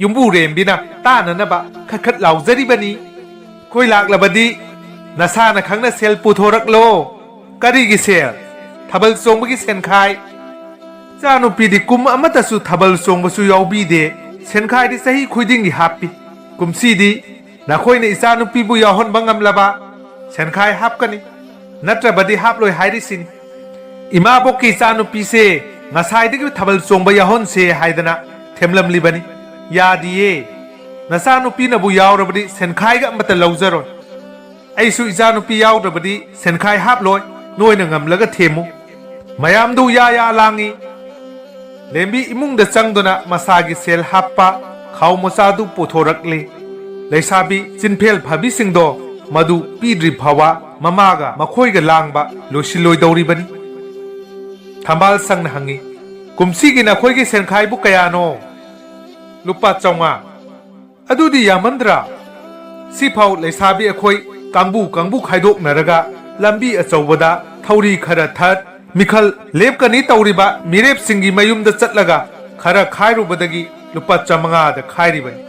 ꯌꯨꯝꯕꯨꯔꯦꯝꯕꯤꯅ ꯇꯥꯅꯅꯕ ꯈꯠꯈꯠ ꯂꯥꯎꯖꯔꯤꯕꯅꯤ꯫ ꯑꯩꯈꯣꯏ ꯂꯥꯛꯂꯕꯗꯤ ꯅꯁꯥꯅ ꯈꯪꯅ ꯁꯦꯜ ꯄꯨꯊꯣꯔꯛꯂꯣ꯫" "ꯀꯔꯤꯒꯤ ꯁꯦꯜ? ꯊꯥꯕꯜ ꯆꯣꯡꯕꯒꯤ ꯁꯦꯟꯈꯥꯏ?" "ꯏꯆꯥꯅꯨꯄꯤꯗꯤ ꯀꯨꯝ ꯑꯃꯠꯇꯁꯨ ꯊꯥꯕꯜ ꯆꯣꯡꯕꯁꯨ ꯌꯥꯎꯕꯤꯗꯦ꯫ ꯁꯦꯟꯈꯥꯏꯗꯤ ꯆꯍꯤ ꯈꯨꯗꯤꯡꯒꯤ ꯍꯥꯞꯄꯤ꯫ ꯀꯨꯝꯁꯤꯗꯤ ꯅꯈꯣꯏꯅ ꯏꯆꯥꯅꯨꯄꯤꯕꯨ ꯌꯥꯎꯍꯟꯕ ꯉꯝꯂꯕ ꯁꯦꯟꯈꯥꯏ ꯍꯥꯞꯀꯅꯤ, ꯅꯠꯇ꯭ꯔꯕꯗꯤ ꯍꯥꯞꯂꯣꯏ ꯍꯥꯏꯔꯤꯁꯤꯅꯤ꯫ ꯏꯃꯥꯕꯣꯛꯀꯤ ꯏꯆꯥꯅꯨꯄꯤꯁꯦ ꯉꯁꯥꯏꯗꯒꯤ ꯊꯥꯕꯜ ꯆꯣꯡꯕ ꯌꯥꯎꯍꯟꯁꯦ ꯍꯥꯏꯗꯅ ꯊꯦꯝꯂꯝꯂꯤꯕꯅꯤ꯫ ꯌꯥꯗꯤꯌꯦ꯫ ꯅꯆꯥꯅꯨꯄꯤꯅꯕꯨ ꯌꯥꯎꯔꯕꯗꯤ ꯁꯦꯟꯈꯥꯏꯒ ꯑꯃꯠꯇ ꯂꯧꯖꯔꯣꯏ꯫ ꯑꯩꯁꯨ ꯏꯆꯥꯅꯨꯄꯤ ꯌꯥꯎꯗ꯭ꯔꯕꯗꯤ ꯁꯦꯟꯈꯥꯏ ꯍꯥꯞꯂꯣꯏ, ꯅꯣꯏꯅ ꯉꯝꯂꯒ ꯊꯦꯝꯃꯨ꯫" ꯃꯌꯥꯝꯗꯨ ꯌꯥ ꯌꯥ ꯂꯥꯡꯏ꯫ ꯂꯦꯝꯕꯤ ꯏꯃꯨꯡꯗ ꯆꯪꯗꯨꯅ ꯃꯁꯥꯒꯤ ꯁꯦꯜ ꯍꯥꯞꯄ ꯈꯥꯎ ꯃꯆꯥꯗꯨ ꯄꯨꯊꯣꯔꯛꯂꯤ꯫ ꯂꯩꯁꯥꯕꯤ ꯆꯤꯟꯐꯦꯜ ꯐꯕꯤꯁꯤꯡꯗꯣ ꯃꯗꯨ ꯄꯤꯗ꯭ꯔꯤ ꯐꯥꯎꯕ ꯃꯃꯥꯒ ꯃꯈꯣꯏꯒ ꯂꯥꯡꯕ ꯂꯣꯏꯁꯤꯜꯂꯣꯏꯗꯧꯔꯤꯕꯅꯤ꯫ ꯊꯝꯕꯥꯜ ꯁꯪꯅ ꯍꯪꯉꯤ, "ꯀꯨꯝꯁꯤꯒꯤ ꯅꯈꯣꯏꯒꯤ ꯁꯦꯟꯈꯥꯏꯕꯨ ꯀꯌꯥꯅꯣ?" "ꯂꯨꯄꯥ ꯆꯥꯝꯃꯉꯥ꯫ ꯑꯗꯨꯗꯤ ꯌꯥꯝꯃꯟꯗ꯭ꯔꯥ? ꯁꯤꯐꯥꯎ ꯂꯩꯁꯥꯕꯤ ꯑꯩꯈꯣꯏ ꯀꯥꯡꯕꯨ ꯀꯥꯡꯕꯨ ꯈꯥꯏꯗꯣꯛꯅꯔꯒ ꯂꯝꯕꯤ ꯑꯆꯧꯕꯗ ꯊꯧꯔꯤ ꯈꯔ ꯊꯠ, ꯃꯤꯈꯜ ꯂꯦꯞꯀꯅꯤ ꯇꯧꯔꯤꯕ ꯃꯤꯔꯦꯞꯁꯤꯡꯒꯤ ꯃꯌꯨꯝꯗ ꯆꯠꯂꯒ ꯈꯔ ꯈꯥꯏꯔꯨꯕꯗꯒꯤ ꯂꯨꯄꯥ ꯆꯥꯝꯃꯉꯥꯗ ꯈꯥꯏꯔꯤꯕꯅꯤ꯫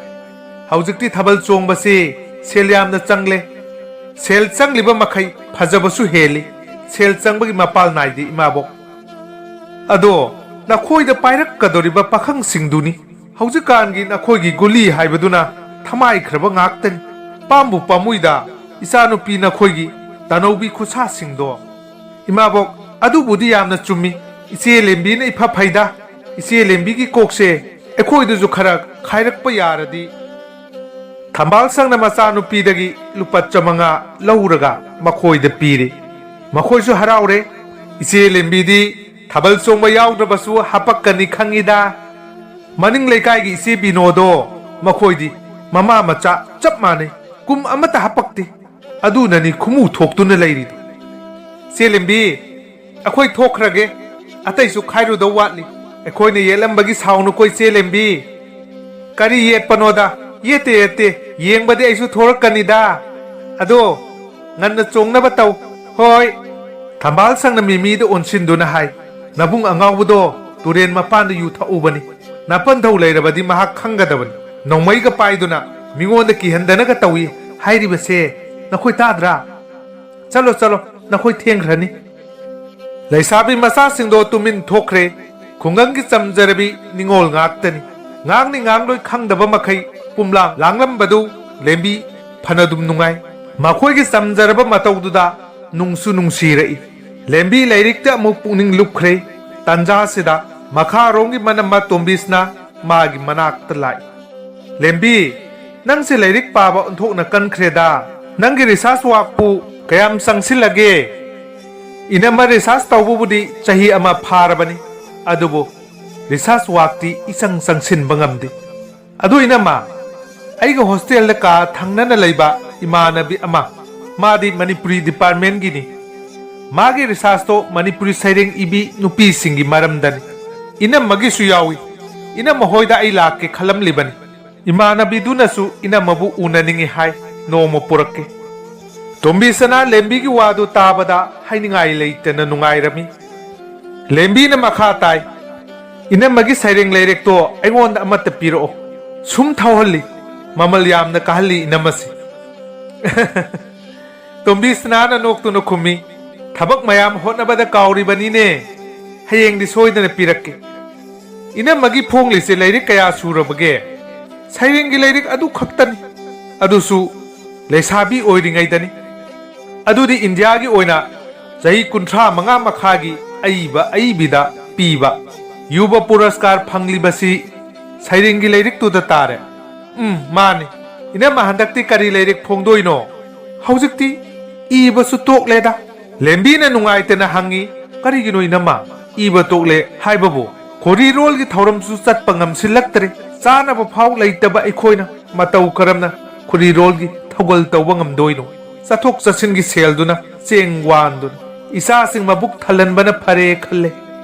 ꯍꯧꯖꯤꯛꯇꯤ ꯊꯥꯕꯜ ꯆꯣꯡꯕꯁꯤ ꯁꯦꯜ ꯌꯥꯝꯅ ꯆꯪꯂꯦ꯫ ꯁꯦꯜ ꯆꯪꯂꯤꯕ ꯃꯈꯩ ꯐꯖꯕꯁꯨ ꯍꯦꯜꯂꯤ꯫ ꯁꯦꯜ ꯆꯪꯕꯒꯤ ꯃꯄꯥꯜ ꯅꯥꯏꯗꯦ, ꯏꯃꯥꯕꯣꯛ꯫ ꯑꯗꯣ ꯅꯈꯣꯏꯗ ꯄꯥꯏꯔꯛꯀꯗꯧꯔꯤꯕ ꯄꯥꯈꯪꯁꯤꯡꯗꯨꯅꯤ꯫ ꯍꯧꯖꯤꯛꯀꯥꯟꯒꯤ ꯅꯈꯣꯏꯒꯤ ꯒꯨꯂꯤ ꯍꯥꯏꯕꯗꯨꯅ ꯊꯃꯥꯏꯈ꯭ꯔꯕ ꯉꯥꯛꯇꯅꯤ꯫ ꯄꯥꯝꯕꯨ ꯄꯥꯝꯃꯨꯏꯗ ꯏꯆꯥꯅꯨꯄꯤ ꯅꯈꯣꯏꯒꯤ ꯇꯅꯧꯕꯤ ꯈꯨꯠꯁꯥꯁꯤꯡꯗꯣ꯫" "ꯏꯃꯥꯕꯣꯛ, ꯑꯗꯨꯕꯨꯗꯤ ꯌꯥꯝꯅ ꯆꯨꯝꯃꯤ꯫ ꯏꯆꯦ ꯂꯦꯝꯕꯤꯅ ꯏꯐ ꯐꯩꯗ꯫ ꯏꯆꯦ ꯂꯦꯝꯕꯤꯒꯤ ꯀꯣꯛꯁꯦ ꯑꯩꯈꯣꯏꯗꯁꯨ ꯈꯔ ꯈꯥꯏꯔꯛꯄ ꯌꯥꯔꯗꯤ꯫" ꯊꯝꯕꯥꯜ ꯁꯪꯅ ꯃꯆꯥꯅꯨꯄꯤꯗꯒꯤ ꯂꯨꯄꯥ ꯆꯥꯝꯃꯉꯥ ꯂꯧꯔꯒ ꯃꯈꯣꯏꯗ ꯄꯤꯔꯤ꯫ ꯃꯈꯣꯏꯁꯨ ꯍꯔꯥꯎꯔꯦ꯫ "ꯏꯆꯦ ꯂꯦꯝꯕꯤꯗꯤ ꯊꯥꯕꯜ ꯆꯣꯡꯕ ꯌꯥꯎꯗ꯭ꯔꯕꯁꯨ ꯍꯥꯄꯛꯀꯅꯤ ꯈꯪꯉꯤꯗ꯫ ꯃꯅꯤꯡ ꯂꯩꯀꯥꯏꯒꯤ ꯏꯆꯦ ꯕꯤꯅꯣꯗꯣ, ꯃꯈꯣꯏꯗꯤ ꯃꯃꯥ ꯃꯆꯥ ꯆꯞ ꯃꯥꯟꯅꯩ꯫ ꯀꯨꯝ ꯑꯃꯠꯇ ꯍꯥꯄꯛꯇꯦ꯫ ꯑꯗꯨꯅꯅꯤ ꯈꯨꯃꯨ ꯊꯣꯛꯇꯨꯅ ꯂꯩꯔꯤꯗꯣ꯫ ꯆꯦ ꯂꯦꯝꯕꯤ, ꯑꯩꯈꯣꯏ ꯊꯣꯛꯈ꯭ꯔꯒꯦ꯫ ꯑꯇꯩꯁꯨ ꯈꯥꯏꯔꯨꯗꯧ ꯋꯥꯠꯂꯤ꯫ ꯑꯩꯈꯣꯏꯅ ꯌꯦꯠꯂꯝꯕꯒꯤ ꯁꯥꯎꯅꯨꯀꯣ, ꯏꯆꯦ ꯂꯦꯝꯕꯤ꯫" "ꯀꯔꯤ ꯌꯦꯠꯄꯅꯣꯗ? ꯌꯦꯠꯇꯦ, ꯌꯦꯠꯇꯦ꯫ ꯌꯦꯡꯕꯗꯤ ꯑꯩꯁꯨ ꯊꯣꯔꯛꯀꯅꯤꯗ꯫ ꯑꯗꯣ ꯉꯟꯅ ꯆꯣꯡꯅꯕ ꯇꯧ꯫" "ꯍꯣꯏ꯫" ꯊꯝꯕꯥꯜ ꯁꯪꯅ ꯃꯤꯃꯤꯗ ꯑꯣꯟꯁꯤꯟꯗꯨꯅ ꯍꯥꯏ, "ꯅꯕꯨꯡ ꯑꯉꯥꯎꯕꯗꯣ ꯇꯨꯔꯦꯟ ꯃꯄꯥꯟꯗ ꯌꯨ ꯊꯛꯎꯕꯅꯤ꯫ ꯅꯥꯄꯟꯊꯧ ꯂꯩꯔꯕꯗꯤ ꯃꯍꯥꯛ ꯈꯪꯒꯗꯕꯅꯤ꯫ ꯅꯣꯡꯃꯩꯒ ꯄꯥꯏꯗꯨꯅ ꯃꯤꯉꯣꯟꯗ ꯀꯤꯍꯟꯗꯅꯒ ꯇꯧꯏ ꯍꯥꯏꯔꯤꯕꯁꯦ ꯅꯈꯣꯏ ꯇꯥꯗ꯭ꯔꯥ? ꯆꯠꯂꯣ, ꯆꯠꯂꯣ, ꯅꯈꯣꯏ ꯊꯦꯡꯈ꯭ꯔꯅꯤ꯫" ꯂꯩꯁꯥꯕꯤ ꯃꯆꯥꯁꯤꯡꯗꯣ ꯇꯨꯃꯤꯟ ꯊꯣꯛꯈ꯭ꯔꯦ꯫ ꯈꯨꯡꯒꯪꯒꯤ ꯆꯝꯖꯔꯕꯤ ꯅꯤꯉꯣꯜ ꯉꯥꯛꯇꯅꯤ꯫ ꯉꯥꯡꯅꯤ ꯉꯥꯡꯂꯣꯏ ꯈꯪꯗꯕ ꯃꯈꯩ ꯄꯨꯝꯂꯥꯡ ꯂꯥꯡꯂꯝꯕꯗꯨ ꯂꯦꯝꯕꯤ ꯐꯅꯗꯨꯝ ꯅꯨꯡꯉꯥꯏ꯫ ꯃꯈꯣꯏꯒꯤ ꯆꯝꯖꯔꯕ ꯃꯇꯧꯗꯨꯗ ꯅꯨꯡꯁꯨ ꯅꯨꯡꯁꯤꯔꯛꯏ꯫ ꯂꯦꯝꯕꯤ ꯂꯥꯏꯔꯤꯛꯇ ꯑꯃꯨꯛ ꯄꯨꯛꯅꯤꯡ ꯂꯨꯞꯈ꯭ꯔꯦ꯫ ꯇꯥꯟꯖꯥꯁꯤꯗ ꯃꯈꯥꯔꯣꯝꯒꯤ ꯃꯅꯝꯃ ꯇꯣꯝꯕꯤꯁꯅ ꯃꯥꯒꯤ ꯃꯅꯥꯛꯇ ꯂꯥꯛꯏ꯫ "ꯂꯦꯝꯕꯤ, ꯅꯪꯁꯦ ꯂꯥꯏꯔꯤꯛ ꯄꯥꯕ ꯑꯣꯟꯊꯣꯛꯅ ꯀꯟꯈ꯭ꯔꯦꯗ꯫ ꯅꯪꯒꯤ research workꯄꯨ ꯀꯌꯥꯝ ꯆꯪꯁꯤꯜꯂꯒꯦ?" ꯏꯅꯝꯃ research ꯇꯧꯕꯕꯨꯗꯤ ꯆꯍꯤ ꯑꯃ ꯐꯥꯔꯕꯅꯤ, ꯑꯗꯨꯕꯨ research workꯇꯤ ꯏꯆꯪ ꯆꯪꯁꯤꯟꯕ ꯉꯝꯗꯦ꯫ ꯑꯗꯨ ꯏꯅꯝꯃ, ꯑꯩꯒ hostelꯗ ꯀꯥ ꯊꯪꯅꯅ ꯂꯩꯕ ꯏꯃꯥꯟꯅꯕꯤ ꯑꯃ, ꯃꯥꯗꯤ ꯃꯅꯤꯄꯨꯔꯤ departmentꯒꯤꯅꯤ꯫ ꯃꯥꯒꯤ researchꯇꯣ ꯃꯅꯤꯄꯨꯔꯤ ꯁꯩꯔꯦꯡ ꯏꯕꯤ ꯅꯨꯄꯤꯁꯤꯡꯒꯤ ꯃꯔꯝꯗꯅꯤ꯫ ꯏꯅꯝꯃꯒꯤꯁꯨ ꯌꯥꯎꯏ꯫ ꯏꯅꯝꯃ ꯍꯣꯏꯗ ꯑꯩ ꯂꯥꯛꯀꯦ ꯈꯜꯂꯝꯂꯤꯕꯅꯤ꯫ ꯏꯃꯥꯟꯅꯕꯤꯗꯨꯅꯁꯨ ꯏꯅꯝꯃꯕꯨ ꯎꯅꯅꯤꯡꯏ ꯍꯥꯏ, ꯅꯣꯡꯃ ꯄꯨꯔꯛꯀꯦ꯫ ꯇꯣꯝꯕꯤꯁꯅꯥ ꯂꯦꯝꯕꯤꯒꯤ ꯋꯥꯗꯨ ꯇꯥꯕꯗ ꯍꯥꯏꯅꯤꯡꯉꯥꯏ ꯂꯩꯇꯅ ꯅꯨꯡꯉꯥꯏꯔꯝꯃꯤ꯫ ꯂꯦꯝꯕꯤꯅ ꯃꯈꯥ ꯇꯥꯏ, "ꯏꯅꯝꯃꯒꯤ ꯁꯩꯔꯦꯡ ꯂꯩꯔꯦꯛꯇꯣ ꯑꯩꯉꯣꯟꯗ ꯑꯃꯠꯇ ꯄꯤꯔꯛꯑꯣ꯫ ꯁꯨꯝ ꯊꯧꯍꯜꯂꯤ, ꯃꯃꯜ ꯌꯥꯝꯅ ꯀꯥꯍꯜꯂꯤ ꯏꯅꯝꯃꯁꯤ꯫" ꯇꯣꯝꯕꯤꯁꯅꯥꯅ ꯅꯣꯛꯇꯨꯅ ꯈꯨꯝꯃꯤ, "ꯊꯕꯛ ꯃꯌꯥꯝ ꯍꯣꯠꯅꯕꯗ ꯀꯥꯎꯔꯤꯕꯅꯤꯅꯦ꯫ ꯍꯌꯦꯡꯗꯤ ꯁꯣꯏꯗꯅ ꯄꯤꯔꯛꯀꯦ꯫" "ꯏꯅꯝꯃꯒꯤ ꯐꯣꯡꯂꯤꯁꯦ ꯂꯥꯏꯔꯤꯛ ꯀꯌꯥ ꯁꯨꯔꯕꯒꯦ?" "ꯁꯩꯔꯦꯡꯒꯤ ꯂꯥꯏꯔꯤꯛ ꯑꯗꯨ ꯈꯛꯇꯅꯤ, ꯑꯗꯨꯁꯨ ꯂꯩꯁꯥꯕꯤ ꯑꯣꯏꯔꯤꯉꯩꯗꯅꯤ꯫ ꯑꯗꯨꯗꯤ ꯏꯟꯗꯤꯌꯥꯒꯤ ꯑꯣꯏꯅ ꯆꯍꯤ ꯀꯨꯟꯊ꯭ꯔꯥ ꯃꯉꯥ ꯃꯈꯥꯒꯤ ꯑꯏꯕ ꯑꯏꯕꯤꯗ ꯄꯤꯕ ꯌꯨꯕ ꯄꯨꯔꯁꯀꯥꯔ ꯐꯪꯂꯤꯕꯁꯤ ꯁꯩꯔꯦꯡꯒꯤ ꯂꯥꯏꯔꯤꯛꯇꯨꯗ ꯇꯥꯔꯦ꯫" "ꯎꯝ, ꯃꯥꯅꯤ꯫ ꯏꯅꯝꯃ ꯍꯟꯗꯛꯇꯤ ꯀꯔꯤ ꯂꯥꯏꯔꯤꯛ ꯐꯣꯡꯗꯣꯏꯅꯣ?" "ꯍꯧꯖꯤꯛꯇꯤ ꯏꯕꯁꯨ ꯇꯣꯛꯂꯦꯗ꯫" ꯂꯦꯝꯕꯤꯅ ꯅꯨꯡꯉꯥꯏꯇꯅ ꯍꯪꯉꯤ, "ꯀꯔꯤꯒꯤꯅꯣ ꯏꯅꯝꯃ? ꯏꯕ ꯇꯣꯛꯂꯦ ꯍꯥꯏꯕꯕꯨ? ꯈꯣꯔꯤꯔꯣꯜꯒꯤ ꯊꯧꯔꯝꯁꯨ ꯆꯠꯄ ꯉꯝꯁꯤꯜꯂꯛꯇ꯭ꯔꯦ꯫ ꯆꯥꯅꯕ ꯐꯥꯎ ꯂꯩꯇꯕ ꯑꯩꯈꯣꯏꯅ ꯃꯇꯧ ꯀꯔꯝꯅ ꯈꯣꯔꯤꯔꯣꯜꯒꯤ ꯊꯧꯒꯜ ꯇꯧꯕ ꯉꯝꯗꯣꯏꯅꯣ? ꯆꯠꯊꯣꯛ ꯆꯠꯁꯤꯟꯒꯤ ꯁꯦꯜꯗꯨꯅ ꯆꯦꯡ ꯋꯥꯟꯗꯨꯅ ꯏꯆꯥꯁꯤꯡ ꯃꯕꯨꯛ ꯊꯜꯍꯟꯕꯅ ꯐꯔꯦ ꯈꯜꯂꯦ꯫"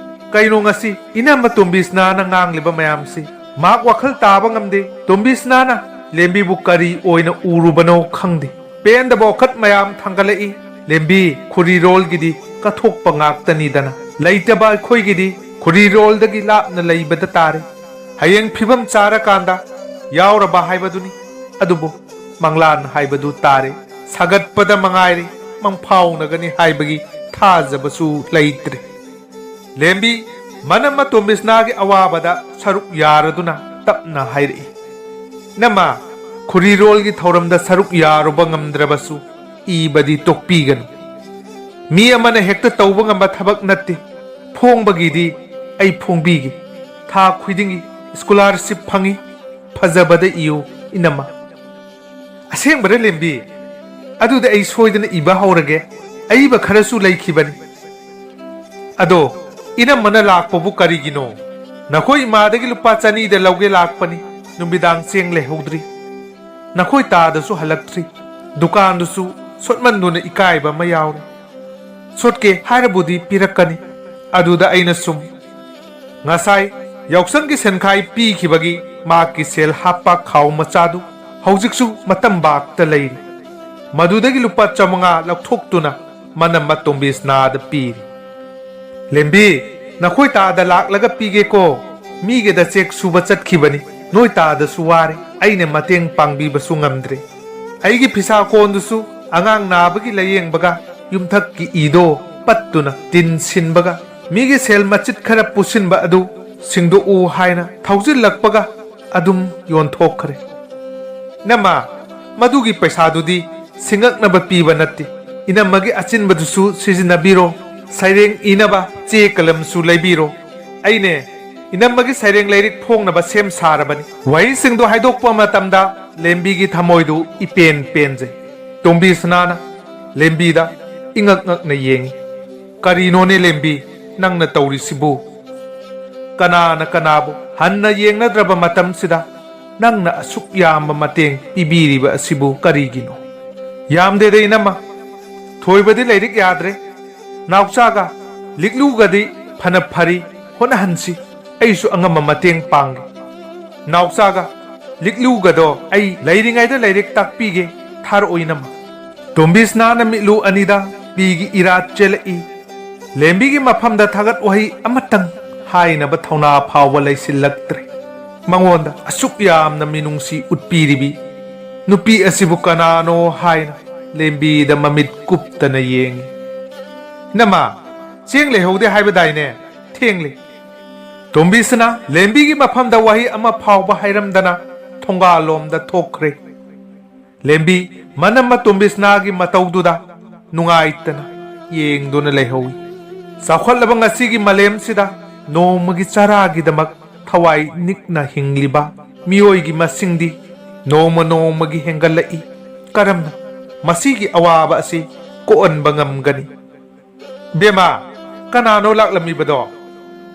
"ꯀꯩꯅꯣ ꯉꯁꯤ ꯏꯅꯝꯃ ꯇꯣꯝꯕꯤꯁꯅꯥꯅ ꯉꯥꯡꯂꯤꯕ ꯃꯌꯥꯝꯁꯤ? ꯃꯍꯥꯛ ꯋꯥꯈꯜ ꯇꯥꯕ ꯉꯝꯗꯦ꯫ ꯇꯣꯝꯕꯤꯁꯅꯥꯅ ꯂꯦꯝꯕꯤꯕꯨ ꯀꯔꯤ ꯑꯣꯏꯅ ꯎꯔꯨꯕꯅꯣ ꯈꯪꯗꯦ꯫" ꯄꯦꯟꯗꯕ ꯋꯥꯈꯜ ꯃꯌꯥꯝ ꯊꯥꯡꯒꯠꯂꯛꯏ꯫ "ꯂꯦꯝꯕꯤ, ꯈꯣꯔꯤꯔꯣꯜꯒꯤꯗꯤ ꯀꯠꯊꯣꯛꯄ ꯉꯥꯛꯇꯅꯤꯗꯅ꯫ ꯂꯩꯇꯕ ꯑꯩꯈꯣꯏꯒꯤꯗꯤ ꯈꯣꯔꯤꯔꯣꯜꯗꯒꯤ ꯂꯥꯞꯅ ꯂꯩꯕꯗ ꯇꯥꯔꯦ꯫ ꯍꯌꯦꯡ ꯐꯤꯕꯝ ꯆꯥꯔꯀꯥꯟꯗ ꯌꯥꯎꯔꯕ ꯍꯥꯏꯕꯗꯨꯅꯤ꯫ ꯑꯗꯨꯕꯨ ꯃꯪꯂꯥꯟ ꯍꯥꯏꯕꯗꯨ ꯇꯥꯔꯦ꯫ ꯁꯥꯒꯠꯄꯗ ꯃꯉꯥꯏꯔꯦ, ꯃꯪꯐꯥꯎꯅꯒꯅꯤ ꯍꯥꯏꯕꯒꯤ ꯊꯥꯖꯕꯁꯨ ꯂꯩꯇ꯭ꯔꯦ꯫" ꯂꯦꯝꯕꯤ, ꯃꯅꯝꯃ ꯇꯣꯝꯕꯤꯁꯅꯥꯒꯤ ꯑꯋꯥꯕꯗ ꯁꯔꯨꯛ ꯌꯥꯔꯗꯨꯅ ꯇꯞꯅ ꯍꯥꯏꯔꯛꯏ, "ꯏꯅꯝꯃ, ꯈꯣꯔꯤꯔꯣꯜꯒꯤ ꯊꯧꯔꯝꯗ ꯁꯔꯨꯛ ꯌꯥꯔꯨꯕ ꯉꯝꯗ꯭ꯔꯕꯁꯨ ꯏꯕꯗꯤ ꯇꯣꯛꯄꯤꯒꯅꯨ꯫ ꯃꯤ ꯑꯃꯅ ꯍꯦꯛꯇ ꯇꯧꯕ ꯉꯝꯕ ꯊꯕꯛ ꯅꯠꯇꯦ꯫ ꯐꯣꯡꯕꯒꯤꯗꯤ ꯑꯩ ꯐꯣꯡꯕꯤꯒꯦ꯫ ꯊꯥ ꯈꯨꯗꯤꯡꯒꯤ scholarship ꯐꯪꯏ꯫ ꯐꯖꯕꯗ ꯏꯌꯨ ꯏꯅꯝꯃ꯫" "ꯑꯁꯦꯡꯕꯔ ꯂꯦꯝꯕꯤ? ꯑꯗꯨꯗꯤ ꯑꯩ ꯁꯣꯏꯗꯅ ꯏꯕ ꯍꯧꯔꯒꯦ꯫ ꯑꯏꯕ ꯈꯔꯁꯨ ꯂꯩꯈꯤꯕꯅꯤ꯫ ꯑꯗꯣ, ꯏꯅꯝꯃꯅ ꯂꯥꯛꯄꯕꯨ ꯀꯔꯤꯒꯤꯅꯣ? ꯅꯈꯣꯏ ꯏꯃꯥꯗꯒꯤ ꯂꯨꯄꯥ ꯆꯅꯤꯗ ꯂꯧꯒꯦ ꯂꯥꯛꯄꯅꯤ꯫ ꯅꯨꯃꯤꯗꯥꯡ ꯆꯦꯡ ꯂꯩꯍꯧꯗ꯭ꯔꯤ꯫ ꯅꯈꯣꯏ ꯇꯥꯗꯁꯨ ꯍꯜꯂꯛꯇ꯭ꯔꯤ꯫ ꯗꯨꯀꯥꯟꯗꯨꯁꯨ ꯁꯣꯠꯃꯟꯗꯨꯅ ꯏꯀꯥꯏꯕ ꯑꯃ ꯌꯥꯎꯔꯦ꯫ ꯁꯣꯠꯀꯦ ꯍꯥꯏꯔꯕꯨꯗꯤ ꯄꯤꯔꯛꯀꯅꯤ꯫ ꯑꯗꯨꯗ ꯑꯩꯅ ꯁꯨꯝ, ꯉꯁꯥꯏ ꯌꯥꯎꯁꯪꯒꯤ ꯁꯦꯟꯈꯥꯏ ꯄꯤꯈꯤꯕꯒꯤ ꯃꯥꯛꯀꯤ ꯁꯦꯜ ꯍꯥꯞꯄ ꯈꯥꯎ ꯃꯆꯥꯗꯨ ꯍꯧꯖꯤꯛꯁꯨ ꯃꯇꯝꯕꯥꯛꯇ ꯂꯩꯔꯤ꯫ ꯃꯗꯨꯗꯒꯤ ꯂꯨꯄꯥ ꯆꯥꯃꯉꯥ ꯂꯧꯊꯣꯛꯇꯨꯅ ꯃꯅꯝꯃ ꯇꯣꯝꯕꯤꯁꯅꯥꯗ ꯄꯤꯔꯤ꯫ "ꯂꯦꯝꯕꯤ, ꯅꯈꯣꯏ ꯇꯥꯗ ꯂꯥꯛꯂꯒ ꯄꯤꯒꯦꯀꯣ꯫ ꯃꯤꯒꯤꯗ ꯆꯦꯛ ꯁꯨꯕ ꯆꯠꯈꯤꯕꯅꯤ꯫ ꯅꯣꯏ ꯇꯥꯗꯁꯨ ꯋꯥꯔꯦ꯫ ꯑꯩꯅ ꯃꯇꯦꯡ ꯄꯥꯡꯕꯤꯕꯁꯨ ꯉꯝꯗ꯭ꯔꯦ꯫ ꯑꯩꯒꯤ ꯐꯤꯁꯥ ꯀꯣꯟꯗꯨꯁꯨ ꯑꯉꯥꯡ ꯅꯥꯕꯒꯤ ꯂꯥꯌꯦꯡꯕꯒ ꯌꯨꯝꯊꯛꯀꯤ ꯏꯗꯣ ꯄꯠꯇꯨꯅ ꯇꯤꯟ ꯁꯤꯟꯕꯒ ꯃꯤꯒꯤ ꯁꯦꯜ ꯃꯆꯤꯠ ꯈꯔ ꯄꯨꯁꯤꯟꯕ ꯑꯗꯨ ꯁꯤꯡꯗꯣꯛꯎ ꯍꯥꯏꯅ ꯊꯧꯖꯤꯜꯂꯛꯄꯒ ꯑꯗꯨꯝ ꯌꯣꯟꯊꯣꯛꯈ꯭ꯔꯦ꯫ ꯏꯅꯝꯃ, ꯃꯗꯨꯒꯤ ꯄꯩꯁꯥꯗꯨꯗꯤ ꯁꯤꯡꯉꯛꯅꯕ ꯄꯤꯕ ꯅꯠꯇꯦ꯫ ꯏꯅꯝꯃꯒꯤ ꯑꯆꯤꯟꯕꯗꯨꯁꯨ ꯁꯤꯖꯤꯟꯅꯕꯤꯔꯣ꯫ ꯁꯩꯔꯦꯡ ꯏꯅꯕ ꯆꯦ ꯀꯂꯝꯁꯨ ꯂꯩꯕꯤꯔꯣ꯫ ꯑꯩꯅꯦ, ꯏꯅꯝꯃꯒꯤ ꯁꯩꯔꯦꯡ ꯂꯥꯏꯔꯤꯛ ꯐꯣꯡꯅꯕ ꯁꯦꯝ ꯁꯥꯔꯕꯅꯤ꯫" ꯋꯥꯍꯩꯁꯤꯡꯗꯣ ꯍꯥꯏꯗꯣꯛꯄ ꯃꯇꯝꯗ ꯂꯦꯝꯕꯤꯒꯤ ꯊꯃꯣꯏꯗꯨ ꯏꯄꯦꯟ ꯄꯦꯟꯖꯩ꯫ ꯇꯣꯝꯕꯤꯁꯅꯥꯅ ꯂꯦꯝꯕꯤꯗ ꯏꯉꯛ ꯉꯛꯅ ꯌꯦꯡꯏ꯫ "ꯀꯔꯤꯅꯣꯅꯦ ꯂꯦꯝꯕꯤ, ꯅꯪꯅ ꯇꯧꯔꯤꯁꯤꯕꯨ? ꯀꯅꯥꯅ ꯀꯅꯥꯕꯨ ꯍꯟꯅ ꯌꯦꯡꯅꯗ꯭ꯔꯕ ꯃꯇꯝꯁꯤꯗ ꯅꯪꯅ ꯑꯁꯨꯛ ꯌꯥꯝꯕ ꯃꯇꯦꯡ ꯄꯤꯕꯤꯔꯤꯕ ꯑꯁꯤꯕꯨ ꯀꯔꯤꯒꯤꯅꯣ?" "ꯌꯥꯝꯗꯦꯗ ꯏꯅꯝꯃ, ꯊꯣꯏꯕꯗꯤ ꯂꯥꯏꯔꯤꯛ ꯌꯥꯗ꯭ꯔꯦ꯫ ꯅꯥꯎꯆꯥꯒ ꯂꯤꯛꯂꯨꯒꯗꯤ ꯐꯅ ꯐꯔꯤ, ꯍꯣꯠꯅꯍꯟꯁꯤ꯫ ꯑꯩꯁꯨ ꯑꯉꯝꯕ ꯃꯇꯦꯡ ꯄꯥꯡꯒꯦ꯫ ꯅꯥꯎꯆꯥꯒ ꯂꯤꯛꯂꯨꯒꯗꯣ ꯑꯩ ꯂꯩꯔꯤꯉꯩꯗ ꯂꯥꯏꯔꯤꯛ ꯇꯥꯛꯄꯤꯒꯦ, ꯊꯥꯔꯛꯑꯣ ꯏꯅꯝꯃ꯫" ꯇꯣꯝꯕꯤꯁꯅꯥꯅ ꯃꯤꯠꯂꯨ ꯑꯅꯤꯗ ꯄꯤꯒꯤ ꯏꯔꯥꯠ ꯆꯦꯜꯂꯛꯏ꯫ ꯂꯦꯝꯕꯤꯒꯤ ꯃꯐꯝꯗ ꯊꯥꯒꯠ ꯋꯥꯍꯩ ꯑꯃꯇꯪ ꯍꯥꯏꯅꯕ ꯊꯧꯅꯥ ꯐꯥꯎꯕ ꯂꯩꯁꯤꯜꯂꯛꯇ꯭ꯔꯦ꯫ ꯃꯉꯣꯟꯗ ꯑꯁꯨꯛ ꯌꯥꯝꯅ ꯃꯤꯅꯨꯡꯁꯤ ꯎꯠꯄꯤꯔꯤꯕꯤ ꯅꯨꯄꯤ ꯑꯁꯤꯕꯨ ꯀꯅꯥꯅꯣ ꯍꯥꯏꯅ ꯂꯦꯝꯕꯤꯗ ꯃꯃꯤꯠ ꯀꯨꯞꯇꯅ ꯌꯦꯡꯏ꯫ "ꯏꯅꯝꯃ, ꯆꯦꯡ ꯂꯩꯍꯧꯗꯦ ꯍꯥꯏꯕꯗꯥꯏꯅꯦ? ꯊꯦꯡꯂꯦ꯫" ꯇꯣꯝꯕꯤꯁꯅꯥ ꯂꯦꯝꯕꯤꯒꯤ ꯃꯐꯝꯗ ꯋꯥꯍꯩ ꯑꯃ ꯐꯥꯎꯕ ꯍꯥꯏꯔꯝꯗꯅ ꯊꯣꯡꯒꯥꯜꯂꯣꯝꯗ ꯊꯣꯛꯈ꯭ꯔꯦ꯫ ꯂꯦꯝꯕꯤ ꯃꯅꯝꯃ ꯇꯣꯝꯕꯤꯁꯅꯥꯒꯤ ꯃꯇꯧꯗꯨꯗ ꯅꯨꯡꯉꯥꯏꯇꯅ ꯌꯦꯡꯗꯨꯅ ꯂꯩꯍꯧꯏ꯫ ꯆꯥꯎꯈꯠꯂꯕ ꯉꯁꯤꯒꯤ ꯃꯥꯂꯦꯝꯁꯤꯗ ꯅꯣꯡꯃꯒꯤ ꯆꯔꯥꯒꯤꯗꯃꯛ ꯊꯋꯥꯏ ꯅꯤꯛꯅ ꯍꯤꯡꯂꯤꯕ ꯃꯤꯑꯣꯏꯒꯤ ꯃꯁꯤꯡꯗꯤ ꯅꯣꯡꯃ ꯅꯣꯡꯃꯒꯤ ꯍꯦꯟꯒꯠꯂꯛꯏ꯫ ꯀꯔꯝꯅ ꯃꯁꯤꯒꯤ ꯑꯋꯥꯕ ꯑꯁꯤ ꯀꯣꯛꯍꯟꯕ ꯉꯝꯒꯅꯤ? "ꯕꯦꯝꯃ, "ꯀꯅꯥꯅꯣ ꯂꯥꯛꯂꯝꯃꯤꯕꯗꯣ?"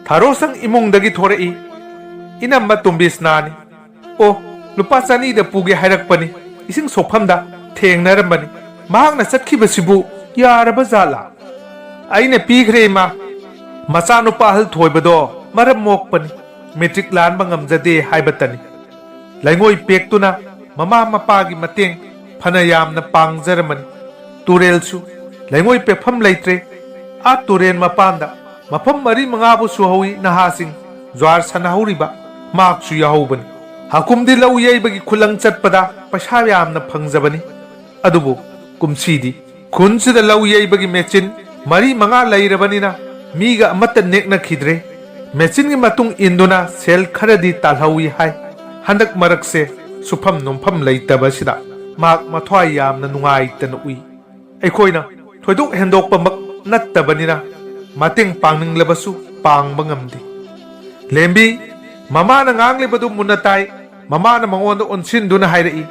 "ꯊꯥꯔꯣꯁꯪ ꯏꯃꯨꯡꯗꯒꯤ ꯊꯣꯔꯛꯏ, ꯏꯅꯝꯃ ꯇꯣꯝꯕꯤꯁꯅꯥꯅꯤ꯫ ꯑꯣ, ꯂꯨꯄꯥ ꯆꯅꯤꯗ ꯄꯨꯒꯦ ꯍꯥꯏꯔꯛꯄꯅꯤ, ꯏꯁꯤꯡ ꯁꯣꯛꯐꯝꯗ ꯊꯦꯡꯅꯔꯝꯕꯅꯤ꯫ ꯃꯍꯥꯛꯅ ꯆꯠꯈꯤꯕꯁꯤꯕꯨ ꯌꯥꯔꯕ ꯖꯥꯠꯂꯥ?" ꯑꯩꯅ ꯄꯤꯈ꯭ꯔꯦ, ꯏꯃꯥ꯫ ꯃꯆꯥꯅꯨꯄꯥ ꯑꯍꯜ ꯊꯣꯏꯕꯗꯣ ꯃꯔꯝ ꯃꯣꯛꯄꯅꯤ, ꯃꯦꯇ꯭ꯔꯤꯛ ꯂꯥꯟꯕ ꯉꯝꯖꯗꯦ ꯍꯥꯏꯕꯇꯅꯤ꯫ ꯂꯩꯉꯣꯏ ꯄꯦꯛꯇꯨꯅ ꯃꯃꯥ ꯃꯄꯥꯒꯤ ꯃꯇꯦꯡ ꯐꯅ ꯌꯥꯝꯅ ꯄꯥꯡꯖꯔꯝꯃꯅꯤ꯫ ꯇꯨꯔꯦꯜꯁꯨ ꯂꯩꯉꯣꯏ ꯄꯦꯛꯐꯝ ꯂꯩꯇ꯭ꯔꯦ꯫ ꯑꯥ ꯇꯨꯔꯦꯜ ꯃꯄꯥꯟꯗ ꯃꯐꯝ ꯃꯔꯤ ꯃꯉꯥꯕꯨ ꯁꯨꯍꯧꯏ ꯅꯍꯥꯁꯤꯡ ꯖ꯭ꯋꯥꯔ ꯁꯥꯟꯅꯍꯧꯔꯤꯕ꯫ ꯃꯍꯥꯛꯁꯨ ꯌꯥꯎꯍꯧꯕꯅꯤ꯫ ꯍꯥꯀꯨꯝꯗꯤ ꯂꯧ ꯌꯩꯕꯒꯤ ꯈꯨꯂꯪ ꯆꯠꯄꯗ ꯄꯩꯁꯥ ꯌꯥꯝꯅ ꯐꯪꯖꯕꯅꯤ꯫ ꯑꯗꯨꯕꯨ ꯀꯨꯝꯁꯤꯗꯤ ꯈꯨꯟꯁꯤꯗ ꯂꯧ ꯌꯩꯕꯒꯤ ꯃꯦꯆꯤꯟ ꯃꯔꯤ ꯃꯉꯥ ꯂꯩꯔꯕꯅꯤꯅ ꯃꯤꯒ ꯑꯃꯠꯇ ꯅꯦꯛꯅꯈꯤꯗ꯭ꯔꯦ꯫ ꯃꯦꯆꯤꯟꯒꯤ ꯃꯇꯨꯡ ꯏꯟꯗꯨꯅ ꯁꯦꯜ ꯈꯔꯗꯤ ꯇꯥꯜꯍꯧꯏ ꯍꯥꯏ꯫ ꯍꯟꯗꯛ ꯃꯔꯛꯁꯦ ꯁꯨꯐꯝ ꯅꯣꯝꯐꯝ ꯂꯩꯇꯕꯁꯤꯗ ꯃꯍꯥꯛ ꯃꯊ꯭ꯋꯥꯏ ꯌꯥꯝꯅ ꯅꯨꯡꯉꯥꯏꯇꯅ ꯎꯏ꯫ ꯑꯩꯈꯣꯏꯅ ꯊꯣꯏꯗꯣꯛ ꯍꯦꯟꯗꯣꯛꯄꯃꯛ ꯅꯠꯇꯕꯅꯤꯅ ꯃꯇꯦꯡ ꯄꯥꯡꯅꯤꯡꯂꯕꯁꯨ ꯄꯥꯡꯕ ꯉꯝꯗꯦ꯫ ꯂꯦꯝꯕꯤ, ꯃꯃꯥꯅ ꯉꯥꯡꯂꯤꯕꯗꯨ ꯃꯨꯟꯅ ꯇꯥꯏ꯫ ꯃꯃꯥꯅ ꯃꯉꯣꯟꯗ ꯑꯣꯟꯁꯤꯟꯗꯨꯅ ꯍꯥꯏꯔꯛꯏ,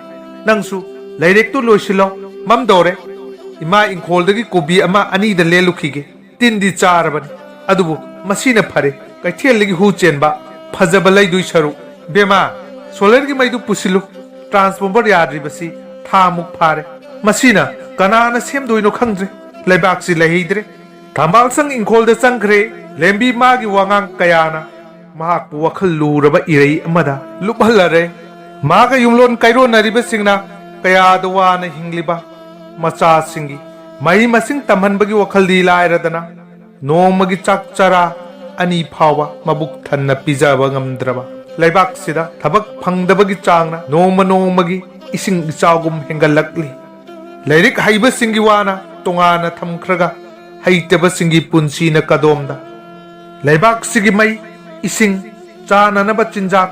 "ꯅꯪꯁꯨ ꯂꯥꯏꯔꯤꯛꯇꯨ ꯂꯣꯏꯁꯤꯜꯂꯣ, ꯃꯝꯗꯧꯔꯦ꯫ ꯏꯃꯥ ꯏꯪꯈꯣꯜꯗꯒꯤ ꯀꯣꯕꯤ ꯑꯃ ꯑꯅꯤꯗ ꯂꯦꯜꯂꯨꯈꯤꯒꯦ꯫ ꯇꯤꯟꯗꯤ ꯆꯥꯔꯕꯅꯤ, ꯑꯗꯨꯕꯨ ꯃꯁꯤꯅ ꯐꯔꯦ꯫ ꯀꯩꯊꯦꯜꯗꯒꯤ ꯍꯨ ꯆꯦꯟꯕ ꯐꯖꯕ ꯂꯩꯗꯣꯏ ꯁꯔꯨꯛ꯫ ꯕꯦꯃꯥ, ꯁꯣꯂꯔꯒꯤ ꯃꯩꯗꯨ ꯄꯨꯁꯤꯜꯂꯨ꯫ ꯇ꯭ꯔꯥꯟꯁꯐꯣꯔꯃꯔ ꯌꯥꯗ꯭ꯔꯤꯕꯁꯤ ꯊꯥꯃꯨꯛ ꯐꯥꯔꯦ꯫ ꯃꯁꯤꯅ ꯀꯅꯥꯅ ꯁꯦꯝꯗꯣꯏꯅꯣ ꯈꯪꯗ꯭ꯔꯦ꯫ ꯂꯩꯕꯥꯛꯁꯤ ꯂꯩꯍꯩꯗ꯭ꯔꯦ꯫" ꯊꯝꯕꯥꯜꯁꯪ ꯏꯪꯈꯣꯜꯗ ꯆꯪꯈ꯭ꯔꯦ꯫ ꯂꯦꯝꯕꯤ ꯃꯥꯒꯤ ꯋꯥꯉꯥꯡ ꯀꯌꯥꯅ ꯃꯍꯥꯛꯄꯨ ꯋꯥꯈꯜ ꯂꯨꯔꯕ ꯏꯔꯩ ꯑꯃꯗ ꯂꯨꯞꯍꯜꯂꯔꯦ꯫ ꯃꯥꯒ ꯌꯨꯝꯂꯣꯟ ꯀꯩꯔꯣꯟꯅꯔꯤꯕꯁꯤꯡꯅ ꯀꯌꯥꯗ ꯋꯥꯅ ꯍꯤꯡꯂꯤꯕ ꯃꯆꯥꯁꯤꯡꯒꯤ ꯃꯍꯩ ꯃꯁꯤꯡ ꯇꯝꯍꯟꯕꯒꯤ ꯋꯥꯈꯜꯗꯤ ꯂꯥꯏꯔꯗꯅ, ꯅꯣꯡꯃꯒꯤ ꯆꯥꯛ ꯆꯔꯥ ꯑꯅꯤ ꯐꯥꯎꯕ ꯃꯕꯨꯛ ꯊꯟꯅ ꯄꯤꯖꯕ ꯉꯝꯗ꯭ꯔꯕ ꯂꯩꯕꯥꯛꯁꯤꯗ ꯊꯕꯛ ꯐꯪꯗꯕꯒꯤ ꯆꯥꯡꯅ ꯅꯣꯡꯃ ꯅꯣꯡꯃꯒꯤ ꯏꯁꯤꯡ ꯏꯆꯥꯎꯒꯨꯝ ꯍꯦꯟꯒꯠꯂꯛꯂꯤ꯫ ꯂꯥꯏꯔꯤꯛ ꯍꯩꯕꯁꯤꯡꯒꯤ ꯋꯥꯅ ꯇꯣꯉꯥꯟꯅ ꯊꯝꯈ꯭ꯔꯒ, ꯍꯩꯇꯕꯁꯤꯡꯒꯤ ꯄꯨꯟꯁꯤꯅ ꯀꯗꯣꯝꯗ? ꯂꯩꯕꯥꯛꯁꯤꯒꯤ ꯃꯩ, ꯏꯁꯤꯡ, ꯆꯥꯅꯅꯕ ꯆꯤꯟꯖꯥꯛ,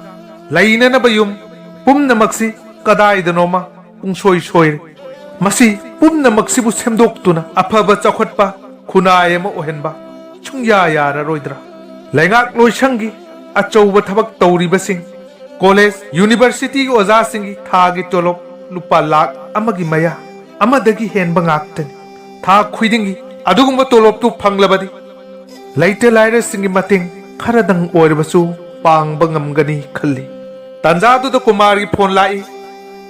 ꯂꯩꯅꯅꯕ ꯌꯨꯝ, ꯄꯨꯝꯅꯃꯛꯁꯤ ꯀꯗꯥꯏꯗꯅꯣꯃ ꯄꯨꯡꯁꯣꯏ ꯁꯣꯏꯔꯦ꯫ ꯃꯁꯤ ꯄꯨꯝꯅꯃꯛꯁꯤꯕꯨ ꯁꯦꯝꯗꯣꯛꯇꯨꯅ ꯑꯐꯕ ꯆꯥꯎꯈꯠꯄ ꯈꯨꯟꯅꯥꯏ ꯑꯃ ꯑꯣꯏꯍꯟꯕ ꯁꯨꯡꯌꯥ ꯌꯥꯔꯔꯣꯏꯗ꯭ꯔꯥ? ꯂꯩꯉꯥꯛ ꯂꯣꯏꯁꯪꯒꯤ ꯑꯆꯧꯕ ꯊꯕꯛ ꯇꯧꯔꯤꯕꯁꯤꯡ, ꯀꯣꯂꯦꯖ, ꯌꯨꯅꯤꯚꯔꯁꯤꯇꯤꯒꯤ ꯑꯣꯖꯥꯁꯤꯡꯒꯤ ꯊꯥꯒꯤ ꯇꯣꯂꯣꯞ ꯂꯨꯄꯥ ꯂꯥꯈ ꯑꯃꯒꯤ ꯃꯌꯥ, ꯑꯃꯗꯒꯤ ꯍꯦꯟꯕ ꯉꯥꯛꯇꯅꯤ꯫ ꯊꯥ ꯈꯨꯗꯤꯡꯒꯤ ꯑꯗꯨꯒꯨꯝꯕ ꯇꯣꯂꯣꯞꯇꯨ ꯐꯪꯂꯕꯗꯤ ꯂꯩꯇ ꯂꯥꯏꯔꯁꯤꯡꯒꯤ ꯃꯇꯦꯡ ꯈꯔꯗꯪ ꯑꯣꯏꯔꯕꯁꯨ ꯄꯥꯡꯕ ꯉꯝꯒꯅꯤ ꯈꯜꯂꯤ꯫ ꯇꯥꯟꯖꯥꯗꯨꯗ ꯀꯨꯃꯥꯔꯒꯤ ꯐꯣꯟ ꯂꯥꯛꯏ꯫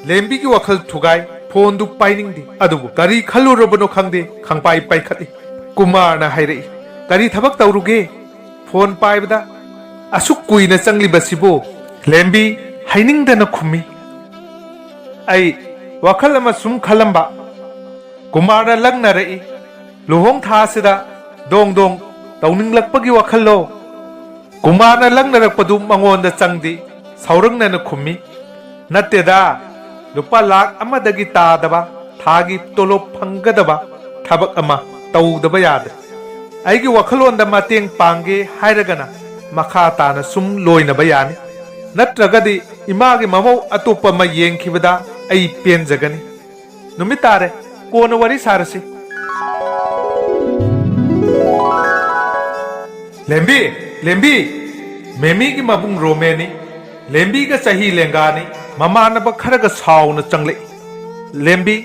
ꯂꯦꯝꯕꯤꯒꯤ ꯋꯥꯈꯜ ꯊꯨꯒꯥꯏ, ꯐꯣꯟꯗꯨ ꯄꯥꯏꯅꯤꯡꯗꯦ꯫ ꯑꯗꯨꯕꯨ ꯀꯔꯤ ꯈꯜꯂꯨꯔꯕꯅꯣ ꯈꯪꯗꯦ, ꯈꯪꯄꯥꯏ ꯄꯥꯏꯈꯠꯂꯤ꯫ ꯀꯨꯃꯥꯔꯅ ꯍꯥꯏꯔꯛꯏ, "ꯀꯔꯤ ꯊꯕꯛ ꯇꯧꯔꯨꯒꯦ? ꯐꯣꯟ ꯄꯥꯏꯕꯗ ꯑꯁꯨꯛ ꯀꯨꯏꯅ ꯆꯪꯂꯤꯕꯁꯤꯕꯨ?" ꯂꯦꯝꯕꯤ ꯍꯩꯅꯤꯡꯗꯅ ꯈꯨꯝꯃꯤ, "ꯑꯩ ꯋꯥꯈꯜ ꯑꯃ ꯁꯨꯝ ꯈꯜꯂꯝꯕ꯫" ꯀꯨꯃꯥꯔꯅ ꯂꯛꯅꯔꯛꯏ, "ꯂꯨꯍꯣꯡ ꯊꯥꯁꯤꯗ ꯗꯣꯡ ꯗꯣꯡ ꯇꯧꯅꯤꯡꯂꯛꯄꯒꯤ ꯋꯥꯈꯜꯂꯣ?" ꯀꯨꯃꯥꯔꯅ ꯂꯛꯅꯔꯛꯄꯗꯨ ꯃꯉꯣꯟꯗ ꯆꯪꯗꯦ꯫ ꯁꯥꯎꯔꯛꯅꯅ ꯈꯨꯝꯃꯤ, "ꯅꯠꯇꯦꯗ, ꯂꯨꯄꯥ ꯂꯥꯈ ꯑꯃꯗꯒꯤ ꯇꯥꯗꯕ ꯊꯥꯒꯤ ꯇꯣꯂꯣꯞ ꯐꯪꯒꯗꯕ ꯊꯕꯛ ꯑꯃ ꯇꯧꯗꯕ ꯌꯥꯗꯦ꯫ ꯑꯩꯒꯤ ꯋꯥꯈꯜꯂꯣꯟꯗ ꯃꯇꯦꯡ ꯄꯥꯡꯒꯦ ꯍꯥꯏꯔꯒꯅ ꯃꯈꯥ ꯇꯥꯅ ꯁꯨꯝ ꯂꯣꯏꯅꯕ ꯌꯥꯅꯤ꯫ ꯅꯠꯇ꯭ꯔꯒꯗꯤ ꯏꯃꯥꯒꯤ ꯃꯃꯧ ꯑꯇꯣꯞꯄ ꯑꯃ ꯌꯦꯡꯈꯤꯕꯗ ꯑꯩ ꯄꯦꯟꯖꯒꯅꯤ꯫ ꯅꯨꯃꯤꯠ ꯇꯥꯔꯦ, ꯀꯣꯟꯅ ꯋꯥꯔꯤ ꯁꯥꯔꯁꯤ꯫" "ꯂꯦꯝꯕꯤ, ꯂꯦꯝꯕꯤ!" ꯃꯦꯃꯤꯒꯤ ꯃꯕꯨꯡ ꯔꯣꯃꯦꯟꯅꯤ꯫ ꯂꯦꯝꯕꯤꯒ ꯆꯍꯤ ꯂꯦꯡꯒꯥꯅꯤ꯫ ꯃꯃꯥꯟꯅꯕ ꯈꯔꯒ ꯁꯥꯎꯅ ꯆꯪꯂꯛꯏ꯫ ꯂꯦꯝꯕꯤ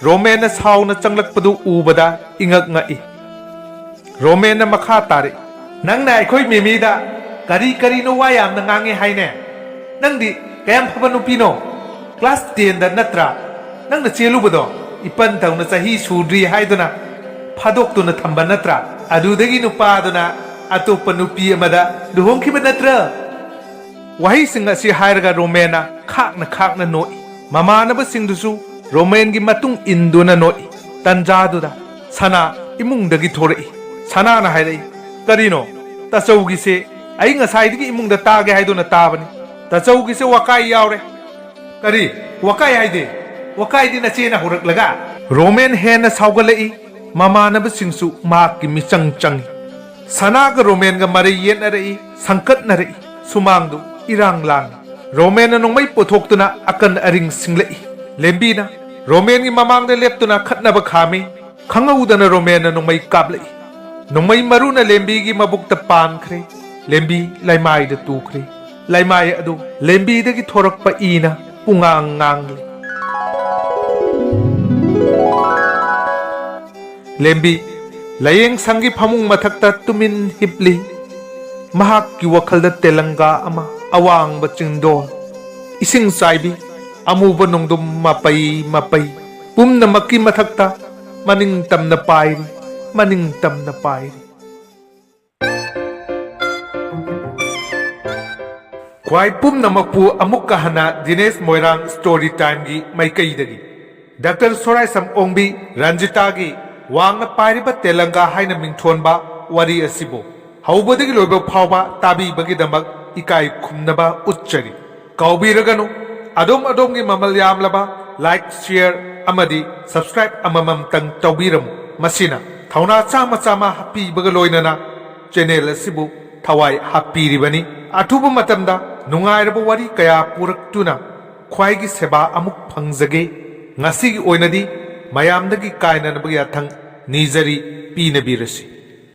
ꯔꯣꯃꯦꯟꯅ ꯁꯥꯎꯅ ꯆꯪꯂꯛꯄꯗꯨ ꯎꯕꯗ ꯏꯉꯛ ꯉꯛꯏ꯫ ꯔꯣꯃꯦꯟꯅ ꯃꯈꯥ ꯇꯥꯔꯛꯏ, "ꯅꯪꯅ ꯑꯩꯈꯣꯏ ꯃꯦꯃꯤꯗ ꯀꯔꯤ ꯀꯔꯤꯅꯣ ꯋꯥ ꯌꯥꯝꯅ ꯉꯥꯡꯉꯦ ꯍꯥꯏꯅꯦ? ꯅꯪꯗꯤ ꯀꯌꯥꯝ ꯐꯕ ꯅꯨꯄꯤꯅꯣ? ꯀ꯭ꯂꯥꯁ ꯇꯦꯟꯗ ꯅꯠꯇ꯭ꯔꯥ ꯅꯪꯅ ꯆꯦꯜꯂꯨꯕꯗꯣ? ꯏꯄꯟ ꯊꯧꯅ ꯆꯍꯤ ꯁꯨꯗ꯭ꯔꯤ ꯍꯥꯏꯗꯨꯅ ꯐꯥꯗꯣꯛꯇꯨꯅ ꯊꯝꯕ ꯅꯠꯇ꯭ꯔꯥ? ꯑꯗꯨꯗꯒꯤ ꯅꯨꯄꯥꯗꯨꯅ ꯑꯇꯣꯞꯄ ꯅꯨꯄꯤ ꯑꯃꯗ ꯂꯨꯍꯣꯡꯈꯤꯕ ꯅꯠꯇ꯭ꯔꯥ?" ꯋꯥꯍꯩꯁꯤꯡ ꯑꯁꯤ ꯍꯥꯏꯔꯒ ꯔꯣꯃꯦꯟꯅ ꯈꯥꯛꯅ ꯈꯥꯛꯅ ꯅꯣꯛꯏ꯫ ꯃꯃꯥꯟꯅꯕꯁꯤꯡꯗꯨꯁꯨ ꯔꯣꯃꯦꯟꯒꯤ ꯃꯇꯨꯡ ꯏꯟꯗꯨꯅ ꯅꯣꯛꯏ꯫ ꯇꯟꯖꯥꯗꯨꯗ ꯁꯅꯥ ꯏꯃꯨꯡꯗꯒꯤ ꯊꯣꯔꯛꯏ꯫ ꯁꯅꯥꯅ ꯍꯥꯏꯔꯛꯏ, "ꯀꯔꯤꯅꯣ? ꯇꯥꯆꯧꯒꯤꯁꯦ ꯑꯩ ꯉꯁꯥꯏꯗꯒꯤ ꯏꯃꯨꯡꯗ ꯇꯥꯒꯦ ꯍꯥꯏꯗꯨꯅ ꯇꯥꯕꯅꯤ꯫ ꯇꯥꯆꯧꯒꯤꯁꯦ ꯋꯥꯀꯥꯏ ꯌꯥꯎꯔꯦ꯫" "ꯀꯔꯤ? ꯋꯥꯀꯥꯏ ꯍꯥꯏꯗꯤ? ꯋꯥꯀꯥꯏꯗꯤ ꯅꯆꯦꯅ ꯍꯧꯔꯛꯂꯒ?" ꯔꯣꯃꯦꯟ ꯍꯦꯟꯅ ꯁꯥꯎꯒꯠꯂꯛꯏ꯫ ꯃꯃꯥꯟꯅꯕꯁꯤꯡꯁꯨ ꯃꯍꯥꯛꯀꯤ ꯃꯤꯆꯪ ꯆꯪꯏ꯫ ꯁꯅꯥꯒ ꯔꯣꯃꯦꯟꯒ ꯃꯔꯩ ꯌꯦꯠꯅꯔꯛꯏ, ꯁꯪꯀꯠꯅꯔꯛꯏ꯫ ꯁꯨꯃꯥꯡꯗꯨ ꯏꯔꯥꯡ ꯂꯥꯡꯏ꯫ ꯔꯣꯃꯦꯟꯅ ꯅꯣꯡꯃꯩ ꯄꯨꯊꯣꯛꯇꯨꯅ ꯑꯀꯟ ꯑꯔꯤꯡ ꯁꯤꯡꯂꯛꯏ꯫ ꯂꯦꯝꯕꯤꯅ ꯔꯣꯃꯦꯟꯒꯤ ꯃꯃꯥꯡꯗ ꯂꯦꯞꯇꯨꯅ ꯈꯠꯅꯕ ꯈꯥꯝꯃꯤ꯫ ꯈꯪꯍꯧꯗꯅ ꯔꯣꯃꯦꯟꯅ ꯅꯣꯡꯃꯩ ꯀꯥꯞꯂꯛꯏ꯫ ꯅꯣꯡꯃꯩ ꯃꯔꯨꯅ ꯂꯦꯝꯕꯤꯒꯤ ꯃꯕꯨꯛꯇ ꯄꯥꯟꯈ꯭ꯔꯦ꯫ ꯂꯦꯝꯕꯤ ꯂꯩꯃꯥꯏꯗ ꯇꯨꯈ꯭ꯔꯦ꯫ ꯂꯩꯃꯥꯏ ꯑꯗꯨ ꯂꯦꯝꯕꯤꯗꯒꯤ ꯊꯣꯔꯛꯄ ꯏꯅ ꯄꯨꯡꯉꯥꯡ ꯉꯥꯡꯂꯤ꯫ ꯂꯦꯝꯕꯤ ꯂꯥꯌꯦꯡ ꯁꯪꯒꯤ ꯐꯃꯨꯡ ꯃꯊꯛꯇ ꯇꯨꯃꯤꯟ ꯍꯤꯞꯂꯤ꯫ ꯃꯍꯥꯛꯀꯤ ꯋꯥꯈꯜꯗ ꯇꯦꯂꯪꯒꯥ ꯑꯃ, ꯑꯋꯥꯡꯕ ꯆꯤꯡꯗꯣꯜ, ꯏꯁꯤꯡ ꯆꯥꯏꯕꯤ, ꯑꯃꯨꯕ ꯅꯣꯡꯗꯝ ꯃꯄꯩ ꯃꯄꯩ, ꯄꯨꯝꯅꯃꯛꯀꯤ ꯃꯊꯛꯇ ꯃꯅꯤꯡ ꯇꯝꯅ ꯄꯥꯏꯔꯤ, ꯃꯅꯤꯡ ꯇꯝꯅ ꯄꯥꯏꯔꯤ꯫ ꯈ꯭ꯋꯥꯏ ꯄꯨꯝꯅꯃꯛꯄꯨ ꯑꯃꯨꯛꯀ ꯍꯟꯅ ꯗꯤꯅꯦꯁ ꯃꯣꯏꯔꯥꯡ ꯁ꯭ꯇꯣꯔꯤ ꯇꯥꯏꯝꯒꯤ ꯃꯥꯏꯀꯩꯗꯒꯤ ꯗꯥꯛꯇꯔ ꯁꯣꯔꯥꯏꯁꯝ ꯑꯣꯡꯕꯤ ꯔꯟꯖꯤꯇꯥꯒꯤ ꯋꯥꯡꯅ ꯄꯥꯏꯔꯤꯕ ꯇꯦꯂꯪꯒꯥ ꯍꯥꯏꯅ ꯃꯤꯡꯊꯣꯟꯕ ꯋꯥꯔꯤ ꯑꯁꯤꯕꯨ ꯍꯧꯕꯗꯒꯤ ꯂꯣꯏꯕ ꯐꯥꯎꯕ ꯇꯥꯕꯤꯕꯒꯤꯗꯃꯛ ꯏꯀꯥꯏ ꯈꯨꯝꯅꯕ ꯎꯠꯆꯔꯤ꯫ ꯀꯥꯎꯕꯤꯔꯒꯅꯨ, ꯑꯗꯣꯝ ꯑꯗꯣꯝꯒꯤ ꯃꯃꯜ ꯌꯥꯝꯂꯕ like, share ꯑꯃꯗꯤ subscribe ꯑꯃꯃꯝꯇꯪ ꯇꯧꯕꯤꯔꯝꯃꯨ꯫ ꯃꯁꯤꯅ ꯊꯧꯅꯥ ꯆꯥꯝꯃ ꯆꯥꯝꯃ ꯍꯥꯞꯄꯤꯕꯒ ꯂꯣꯏꯅꯅ channel ꯑꯁꯤꯕꯨ ꯊꯋꯥꯏ ꯍꯥꯞꯄꯤꯔꯤꯕꯅꯤ꯫ ꯑꯊꯨꯕ ꯃꯇꯝꯗ ꯅꯨꯡꯉꯥꯏꯔꯕ ꯋꯥꯔꯤ ꯀꯌꯥ ꯄꯨꯔꯛꯇꯨꯅ ꯈ꯭ꯋꯥꯏꯒꯤ ꯁꯦꯕꯥ ꯑꯃꯨꯛ ꯐꯪꯖꯒꯦ꯫ ꯉꯁꯤꯒꯤ ꯑꯣꯏꯅꯗꯤ ꯃꯌꯥꯝꯗꯒꯤ ꯀꯥꯏꯅꯅꯕꯒꯤ ꯌꯥꯊꯪ ꯅꯤꯖꯔꯤ, ꯄꯤꯅꯕꯤꯔꯁꯤ꯫